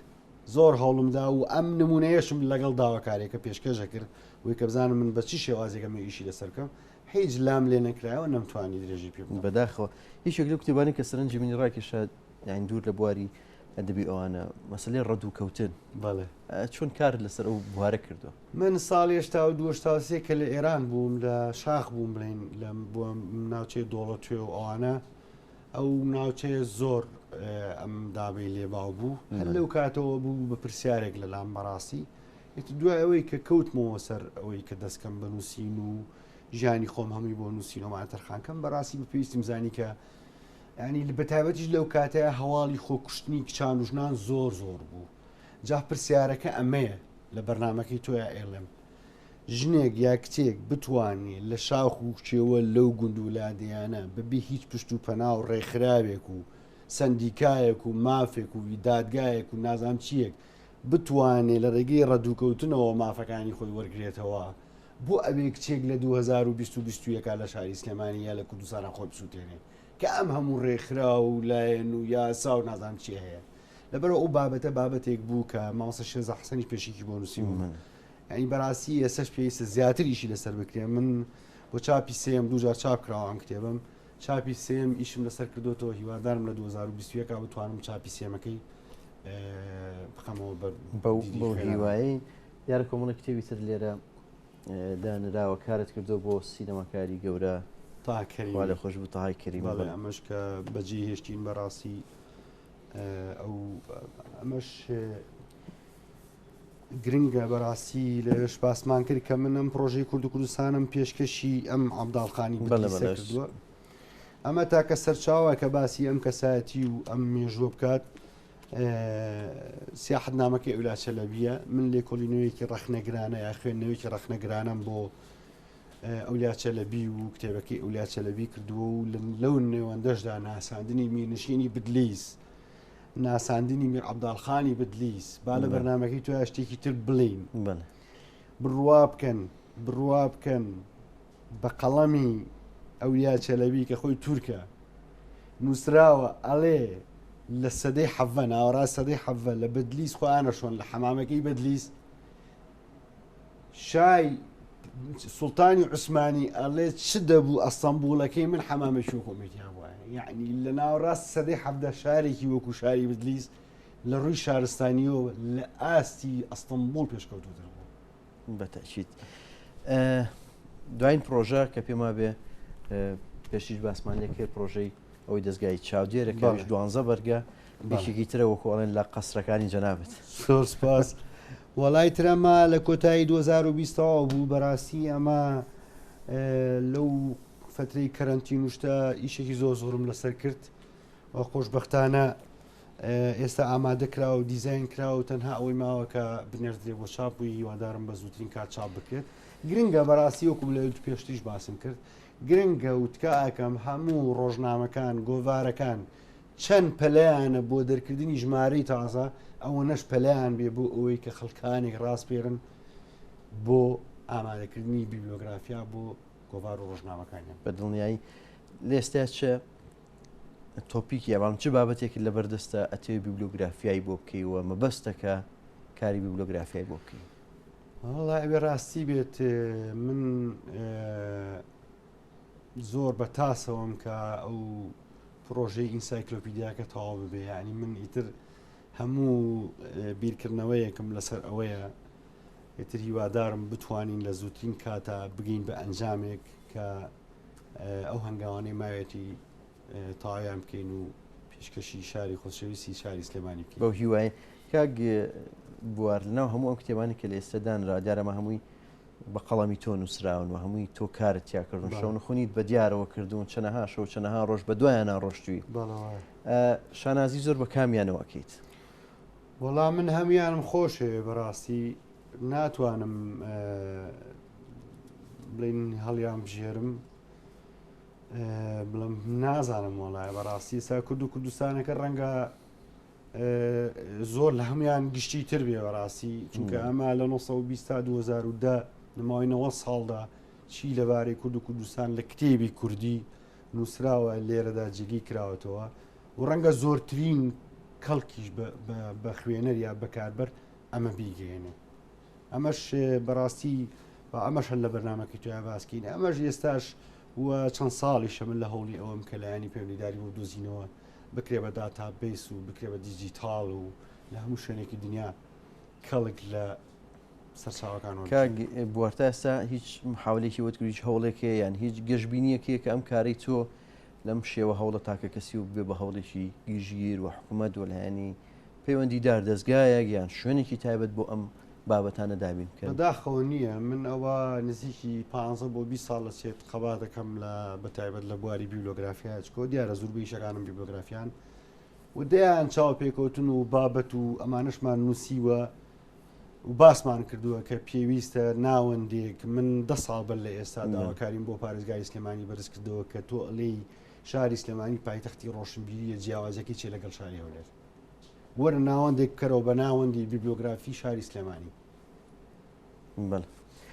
زۆر هەوڵمدا و ئەم نمونەیەشم لەگەڵ داواکارێکە پێشکەشە کرد وی کە بزانم من بە چی شێوازێکە من ئیشی لەسەر بکەم هیچ لام لێ نەکرایەوە نەمتوانی درێژی پێ بدەم. بەداخەوە یەکێک لەو کتێبانەی کە سەرنجی منی ڕاکێشا یانی دوور لە بواری ئەدەبی ئەوانە مەسەلەی ڕەدووکەوتن بەڵێ چۆن کارت لەسەر ئەو بوارە کردووە؟ من ساڵی 82 83 کە لە ئێران بووم لە شاخ بووم بڵێین لە بۆ ناوچەی دۆڵەتوێ و ئەوانە ئەو ناوچەیە زۆر ئەم دابەی لێباو بوو هەر لەو کاتەوە بوو بە پرسیارێک لە لام بەڕاستی ئیتر دوای ئەوەی کە کەوتمەوە سەر ئەوەی کە دەستکەم بە نووسین و ژیانی خۆم هەمووی بۆ نووسینەوەمان تەرخانکەم بەڕاستی بە پێویستیم زانی کە ینی بە تایبەتیش لەو کاتەیە هەواڵی خۆکوشتنی کچان و ژنان زۆر زۆر بوو جا پرسیارەکە ئەمەیە لە بەرنمەکەی تۆیا ئێڵێم ژنێک یا کچێک بتوانێ لە شاخ و کێوە لەو گوند و لادێیانە بەبێ هیچ پشت و پەنا و ڕێکخراوێک و سەندیکایەک و مافێک و دادگایەک و نازام چییەک بتوانێ لە ڕێگەی ڕەدووکەوتنەوە مافەکانی خۆی وەرگرێتەوە، بۆ ئەبێ کچێک لە 2020 و 21 لە شاری سلێمانی یا لە کوردستانا خۆی بسووتێنێ کە ئەم هەموو ڕێکخراو و لایەن و یاسا و نازانم چی هەیە؟ لەبەرئەوە ئەو بابەتە بابەتێک بوو کە مامۆستا شێرزا حەسەنیش پێشێکی بۆ نووسیبوو. یعنی بەڕاستی ئێستاش پێویستە زیاتر ئیشی لەسەر بکرێ. من بۆ چاپی سێیەم دوو جار چاپ کراوە ئەم کتێبەم چاپی سێیەم ئیشم لەسەر کردوێتەوە هیوادارم لە 2021 بتوانم چاپی سێمەکەی بخەمەوە بەو هیوایی دیارە کۆمەڵی کتێبی تر لێرە دانراوە کارت کردو بۆ سینەماکاری گەورە تاکەری لە خۆش بوو تاهای کەریم ئەمەش کە بەجێ هێشتین بەڕاستی ئەو ئەمەش گرنگە بەڕاستی لەوێش باسمان کرد کە من ئەم پرۆژەی کورد و کوردستانم پێشکەشی ئەم عەبداڵخانی بەلە کردووە ئەمە تاکە سەرچاوە کە باسی ئەم کەسایەتی و ئەم مێژووە بکات سیاحەتنامەکەی ئەولا چەلەبیە من لێکۆڵینەوەیەکی ڕەخنەگرانە یا خوێندنەوەیەکی ڕەخنەگرانەم بۆ ئەولیا چەلەبی و کتێبەکەی ئەولیا چەلەبی کردووە و لەو نێوەندەشدا ناساندنی میرنشینی بدلیس ناساندنی میر عەبداڵخانی بدلیس با لە بەرنمەکەی تۆ شتێکی تر بڵین بڕوا بکەن بڕوا بکەن بە قەڵەمی ئەولیا چەلەبی کە خۆی تورکە نووسراوە ئەڵێ لە سەدەی حەڤە ناوەڕاست سەدەی حەڤە لە بدلیس خۆیانە شۆن لە حەمامەکەی بدلیس شای سوڵتانی عوسمانی ئەڵێ چ دەبوو ئەستەمبوڵەکەی من حەمامێکی وەکو ئەمەی تیا بوایە یعنی لە ناوەڕاست سەدەی حەڤدە شارێکی وەکو شاری بدلیس لە ڕووی شارستانیەوە لە ئاستی ئەستەمبوڵ پێشکەوتووتر بوو بەتەکید. دوایین پرۆژە کە پێم وابێ پێشیش باسمان لێ کرد پرۆژەی ئەوەی دەستگای چاودێرە کە ئەویش دوانزە بەرگە یەکێکی ترە وەکو ئەڵێن لە قەسرەکانی جەنابت. زۆر سپاس. وەڵای تر ئەمە لە کۆتایی 2020 تەواو بوو بەڕاستی ئەمە لەو فترەی کەرەنتین و شتە ئیشێکی زۆر زۆرم لەسەر کرد و خۆشبەختانە ئێستا ئامادە کرا و دیزین کرا و تەنها ئەوەی ماوە کە بنێردرێ بۆ چاپ و هیوادارم بە زووترین کات چاپ بکرێت گرنگە بەڕاستی وەکو لە پێشتریش باسم کرد گرنگە و تکا ئەکەم هەموو ڕۆژنامەکان گۆڤارەکان چەند پەلەیانە بۆ دەرکردنی ژمارەی تازە ئەوەنەش پەلەیان بێ بۆ ئەوەی کە خەڵکانێک ڕاسپێرن بۆ ئامادەکردنی بیبلۆگرافیا بۆ گۆڤار و ڕۆژنامەکانیان. بە دڵنیایی لێستا چ تۆپیکی یا بەڵام چ بابەتێکت لەبەردەستە ئەتەوێ بیبلۆگرافیای بۆ بکەی و مەبەستە کە کاری بیبلۆگرافیای بۆ بکەی؟ وەڵا ئەوێ ڕاستی بێت من زۆر بە تاسەوەم کە ئەو پرۆژەی ئینسایکلۆپیدیاکە تەواو ببێ یعنی من ئیتر هەموو بیرکردنەوەیەکم لەسەر ئەوەیە ئیتر هیوادارم بتوانین لە زووترین کاتا بگەین بە ئەنجامێک کە ئەو هەنگاوانەی ماوێتی تەواویان بکەین و پێشکەشی شاری خۆشەویستی شاری سلێمانی بکەین. بەو هیوایەین. کاک بوار لەناو هەموو ئەم کتێبانەی کە لە ئێستا دانرا دیارە ئەمە هەمووی بە قەڵەمی تۆ نووسراون و هەمووی تۆ کارت تیا کردوون شەونخونیت بە دیارەوە کردوون چەنەها شەو چەنەها ڕۆژ بە دوایانا ڕۆشتووی شانازی زۆر بە کامیانەوە ئەکەیت؟ وەڵا من هەموویانم خۆشەوێ بەڕاستی ناتوانم بڵین هەڵیان بژێرم بڵم نازانم وەڵایە بەڕاستی سا کورد و کوردستانەکە ڕەنگە زۆر لە هەمویان گشتی تر بێ بەڕاستی چونکە ئەمە لە 1920 تا 2010 نماوی 90 ساڵدا چی لەبارەی کورد و کوردستان لە کتێبی کوردی نووسراوە لێرەدا جێگەی کراوەتەوە و ڕەنگە زۆرترین کەڵکیش بە خوێنەر یا بەکاربەر ئەمە بیگەێنێ ئەمەش بەڕاستی ئەمەش هەر لە بەرنمەکەی تویا باسکەین ئەمەش ئێستاش و چەند ساڵیشە من لە هەوڵی ئەوەم کە لایەنی پەیوەندیداری بۆ دۆزینەوە بکرێ بە database و بکرێ بە دیجیتاڵ و لە هەموو شوێنێکی دنیا کەڵک لە سەرچاوەکان وەربگرن. کاک بوار تا ئێستا هیچ محاولەیەکی وەت کرد هیچ هەوڵێک هەیە یان هیچ گەشبینیەک هەیە کە ئەم کارەی تۆ لەم شێوە هەوڵە تاکەکەسی و ببێ بە هەوڵێکی گشتگیر و حکوومەت و لایەنی پەیوەندیدار دەزگایەک یان شوێنێکی تایبەت بۆ ئەم بابەتانە دابین بکەن؟ بەداخەوە نییە، من ئەوە نزیکی پانزە بۆ 20 ساڵ دەچێت خەبات دەکەم لە بەتایبەت لە بواری بیبلۆگرافیا چکۆ دیارە زوربەی ئیشەکانم بیبلۆگرافیان و دەیان چاوپێکەوتن و بابەت و ئەمانەشمان نووسیوە و باسمان کردووە کە پێویستە ناوەندێک من دە ساڵ بەر لە ئێستا داواکاریم بۆ پارێزگاری سلێمانی بەرز کردەوە کە تۆ ئەلێی شاری سلێمانی پایتەختی ڕۆشنبیریە جیاوازەکەی چێ لەگەڵ شاری هەولێر وەرە ناوەندێک بکەرەوە بە ناوەندی بیبلۆگرافی شاری سلێمانی. بەڵێ.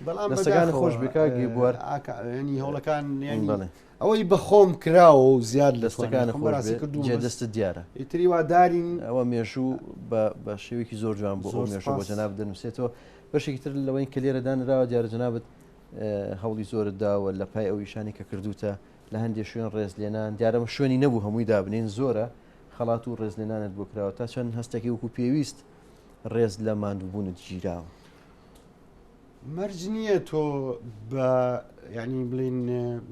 بەڵام دەستەکانت خۆش بێ کاک بوار. ینی هەوڵەکان ینی بەڵێ. ئەوەی بە خۆم کراوە و زیاد لە دەستەکانت توانای خۆم خۆش بەڕاستی بێ کردوومە جێ بەس دەستت دیارە. ئیتر هیوادارین. ئەوە مێژوو بە بە شێوەیەکی زۆر جوان بۆ ئەو زۆر مێژوو بۆ سپاس. جەنابت دەنووسێتەوە. بەشێکی تر لەوەی کە لێرە دانراوە دیارە جەنابت هەوڵی زۆرت داوە لە پای ئەو ئیشانەی کە کردووتە لە هەندێ شوێن ڕێزلێنان دیارە شوێنی نەبوو هەمووی دابنێین زۆرە خەڵات و ڕێزلێنانت بۆ کراوە، تا چەند هەستەکەی وەکو پێویست ڕێز لە ماندووبوونت گیراوە؟ مەرج نییە تۆ بە یعنی بڵین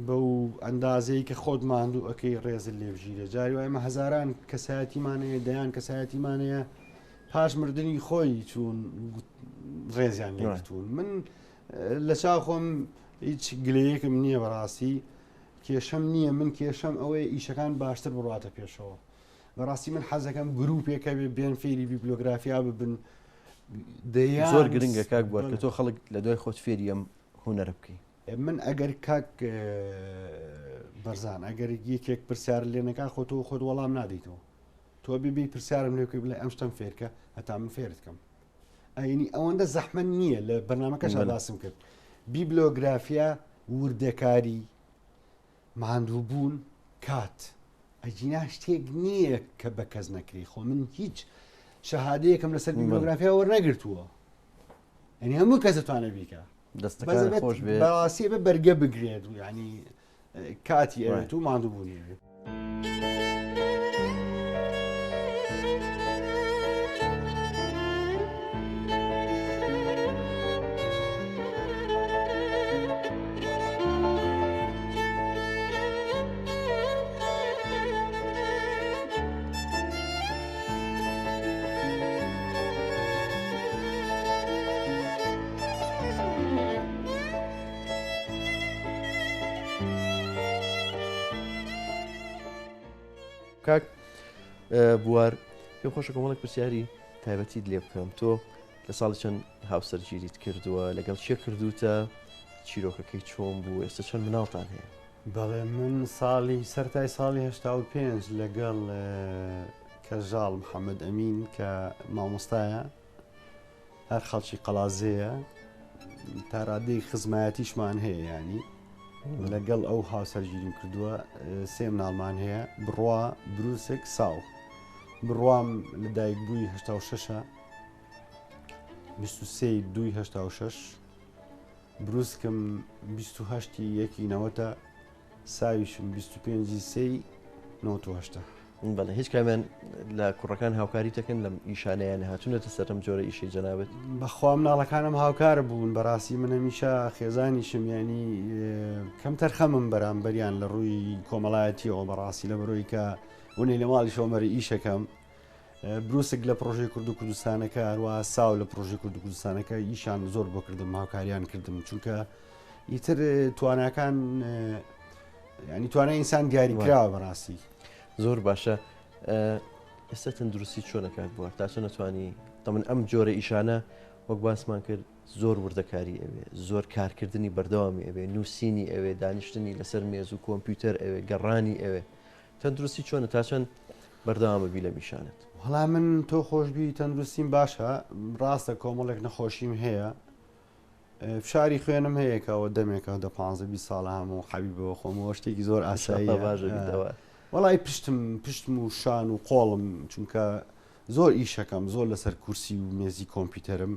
بەو ئەندازەی کە خۆت ماندوو ئەەکەی ڕێزت لێ بگیرێ جاری وای ئێمە هەزاران کەسایەتیمان هەیە دەیان کەسایەتیمان هەیە پاش مردنی خۆی چوون ڕێزیان لێگرتوون من لە چاو خۆم هیچ گلەیەکم نییە بەڕاستی کێشەم نییە من کێشەم ئەوەیە ئیشەکان باشتر بڕاتە پێشەوە بەڕاستی من حەزەکەم گروپێک هەبێ بێن فێری بیبلۆگرافیا ببن دەیان زۆر گرنگە کاک بوار کە تۆ خەڵک لە دوای خۆت فێری ئەم هونەرە بکەی. من ئەگەر کاک بەرزان ئەگەر یەکێک پرسیار لێ نەکا خۆ تۆ خۆت وەڵام نادەیتەوە تۆ ببی پرسیارم لێ بکەی بڵێ ئەم شتەم فێرکە هەتا من فێرت کەم ئەینی ئەوەندە زەحمەت نییە لە بەرنمەکەش باسم کرد بیبلۆگرافیا وردەکاری ماندووبوون کات ئەگینا شتێک نییە کە بە کەس نەکری خۆ من هیچ شەهادەیەکم لەسەر بیبلۆگرافیا وەرنەگرتووە ئەنی هەموو کەس دەتوانێت بیکە دەستەکان خۆش بێ بەڕاستی بە بەرگە بگرێت و ینی کاتی ئەوێت و ماندووبوونی ئەوێت. کاک بوار پێم خۆشە کۆمەڵێک پرسیاری تایبەتیت لێ بکەم تۆ لە ساڵی چەند هاوسەرگیریت کردووە لەگەڵ چێ کردوتە چیرۆکەکەی چۆن بوو ئێستا چەند مناڵتان هەیە؟ بەڵێ من ساڵی سەرای ساڵی 85 لەگەڵ کەژاڵ محەممەد ئەمین کە مامۆستایە هەر خەڵکی قەڵازێیە تاڕادەی خزمایەتیشمان هەیە ینی لەگەڵ ئەو هاوسەرگیریم کردووە سێ مناڵمان هەیە بڕوا بروسێک ساو بڕوام لە دایک بووی 86 23 دوی 86 بروسکم 28 یەکی نەوەتە ساویشم 25 سێی 98. بەڵێ هیچ کامیان لە کوڕەکان هاوکاری دەکەن لەم ئیشانەیان هاتوونەتە سەر ئەم جۆرە ئیشەی جەنابت؟ بەخوا مناڵەکانم هاوکار بوون بەڕاستی من هەمیشە خێزانیشم ینی کەم تەرخەمم بەرامبەریان لە ڕووی کۆمەڵایەتیەوە بەڕاستی لە بەرۆی کە ونی لە ماڵیشەوە مەری ئیشەکەم بروسک لە پرۆژەی کورد و کوردستانەکە هەروە ساو لە پرۆژەی کورد و کوردستانەکە ئیشان زۆر بۆ کردم هاوکاریان کردم چونکە ئیتر تواناکان ینی توانای ئینسان دیاری کراوە بەڕاستی. زۆر باشە ئێستا تەندروستی چۆنە کاک بوار تا چەند نەتوانی تەمن ئەم جۆرە ئیشانە وەک باسمان کرد زۆر وردەکاری ئەوێ زۆر کارکردنی بەردەوامی ئەوێ نووسینی ئەوێ دانیشتنی لەسەر مێز و کۆمپیوتەر ئەوێ گەڕانی ئەوێ تەندروستی چۆنە تا چەند بەردەوامە بی لە میشانت وەڵا من تۆ خۆشببی تەندروستیم باشە ڕاستە کۆمەڵێک نەخۆشیم هەیە فشاری خوێنم هەیە کە ئەوە دەمێکە دە پانزە 20 ساڵە هەموو حەبی بەوە خۆمەوە شتێکی زۆر ئاساییە وەڵی پشتم پشتم و شان و قۆڵم چونکە زۆر ئیشەکەم زۆر لەسەر کورسی و مێزی کۆمپیوتەرم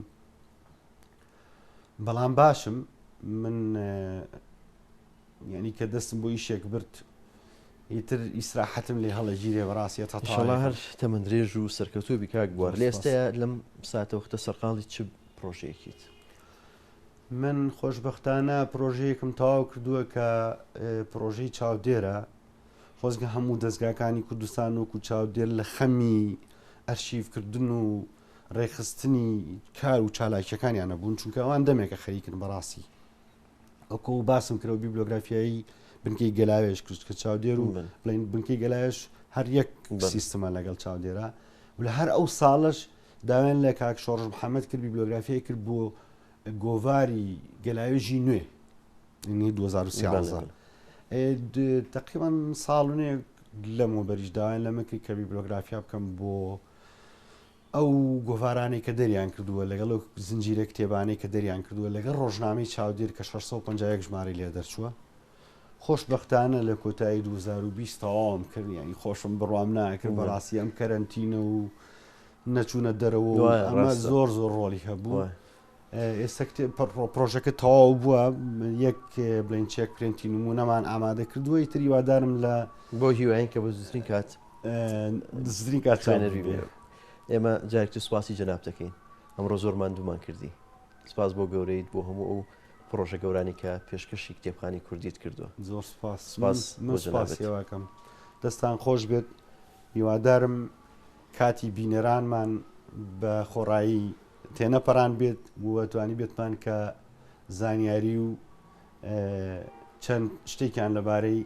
بەڵام باشم من یعنی کە دەستم بۆ ئیشێک برد ئیتر ئیسراحەتم لێ هەڵەگیرێ بەڕاستە تەڵا هەر تەمەندرێژ و سەرکەوتوو بکاک بوار لە ئێستایا لەم ساتەوەختە سەرقاڵی چ پرۆژەیەکیت؟ من خۆشبەختانە پرۆژەیەکم تەواو کردووە کە پرۆژەی چاودێرە خۆزگە هەموو دەستگاکانی کوردستان وەکو چاودێر لە خەمی ئەرشیفکردن و ڕێکخستنی کار و چالاکیەکانیانە بوون چونکە ئەوان دەمێکە خەریکن بەڕاستی ئەوکو باسم کرەوە بیبلۆگرافیایی بنکەی گەلاوێژ کرد کە چاودێر و بڵین بنکەی گەلاوێژ هەر یەک سیستمە لەگەڵ چاودێرە و لە هەر ئەو ساڵش داوایان لە کاک شۆڕش محەممەد کرد بیبلۆگرافیای کرد بۆ گۆڤاری گەلاوێژی نوێ نی 2013 تقریبا ساڵ و نوێ لەمەوبەریش داوایان لەمە کرد کە بیبلۆگرافیا بکەم بۆ ئەو گۆڤارانەی کە دەریان کردووە لەگەڵ ئەو زنجیرە کتێبانەی کە دەریان کردووە لەگەڵ ڕۆژنامەی چاودێر کە 651 ژمارەی لێ دەرچووە خۆشبەختانە لە کۆتایی 2020 تەواوم کرد یانی خۆشم بڕوام ناکرد بەڕاستی ئەم کەرەنتینە و نەچوونە دەرەوە و ئەمە زۆر زۆر ڕۆڵی هەبوو ئێستا پرۆژەکە تەواو بووە یەک بڵین چێک پرێنتی نمونەمان ئامادە کردووە ئیتر هیوادارم لە بۆ هیواین کە بە زووترین کات زووترین کات خوێنەری بێ ئێمە جارێکی سوپاسی جەناب دەکەین ئەمڕۆ زۆر ماندوومان کردی سپاس بۆ گەورەیت بۆ هەموو ئەو پڕۆژە گەورانی کە پێشکەشی کتێبخانی کوردیت کردووە. زۆر سپاس سپاس من سپاس هێواکەم دەستان خۆش بێت هیوادارم کاتی بینەرانمان بە خۆڕایی تێنەپەران بێت و توانی بێتمان کە زانیاری و چەند شتێکیان لەبارەی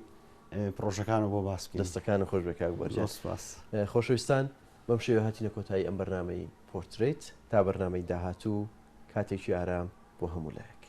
پرۆژەکانەوە بۆ باس بکەین. دەستەکانت خۆش بێت کاک بوار گیان. سپاس. خۆشەویستان بەم شێوە هاتینە کۆتایی ئەم بەرنامەی پۆرترەیت تا بەرنامەی داهاتوو کاتێکی ئارام بۆ هەموو لایەک.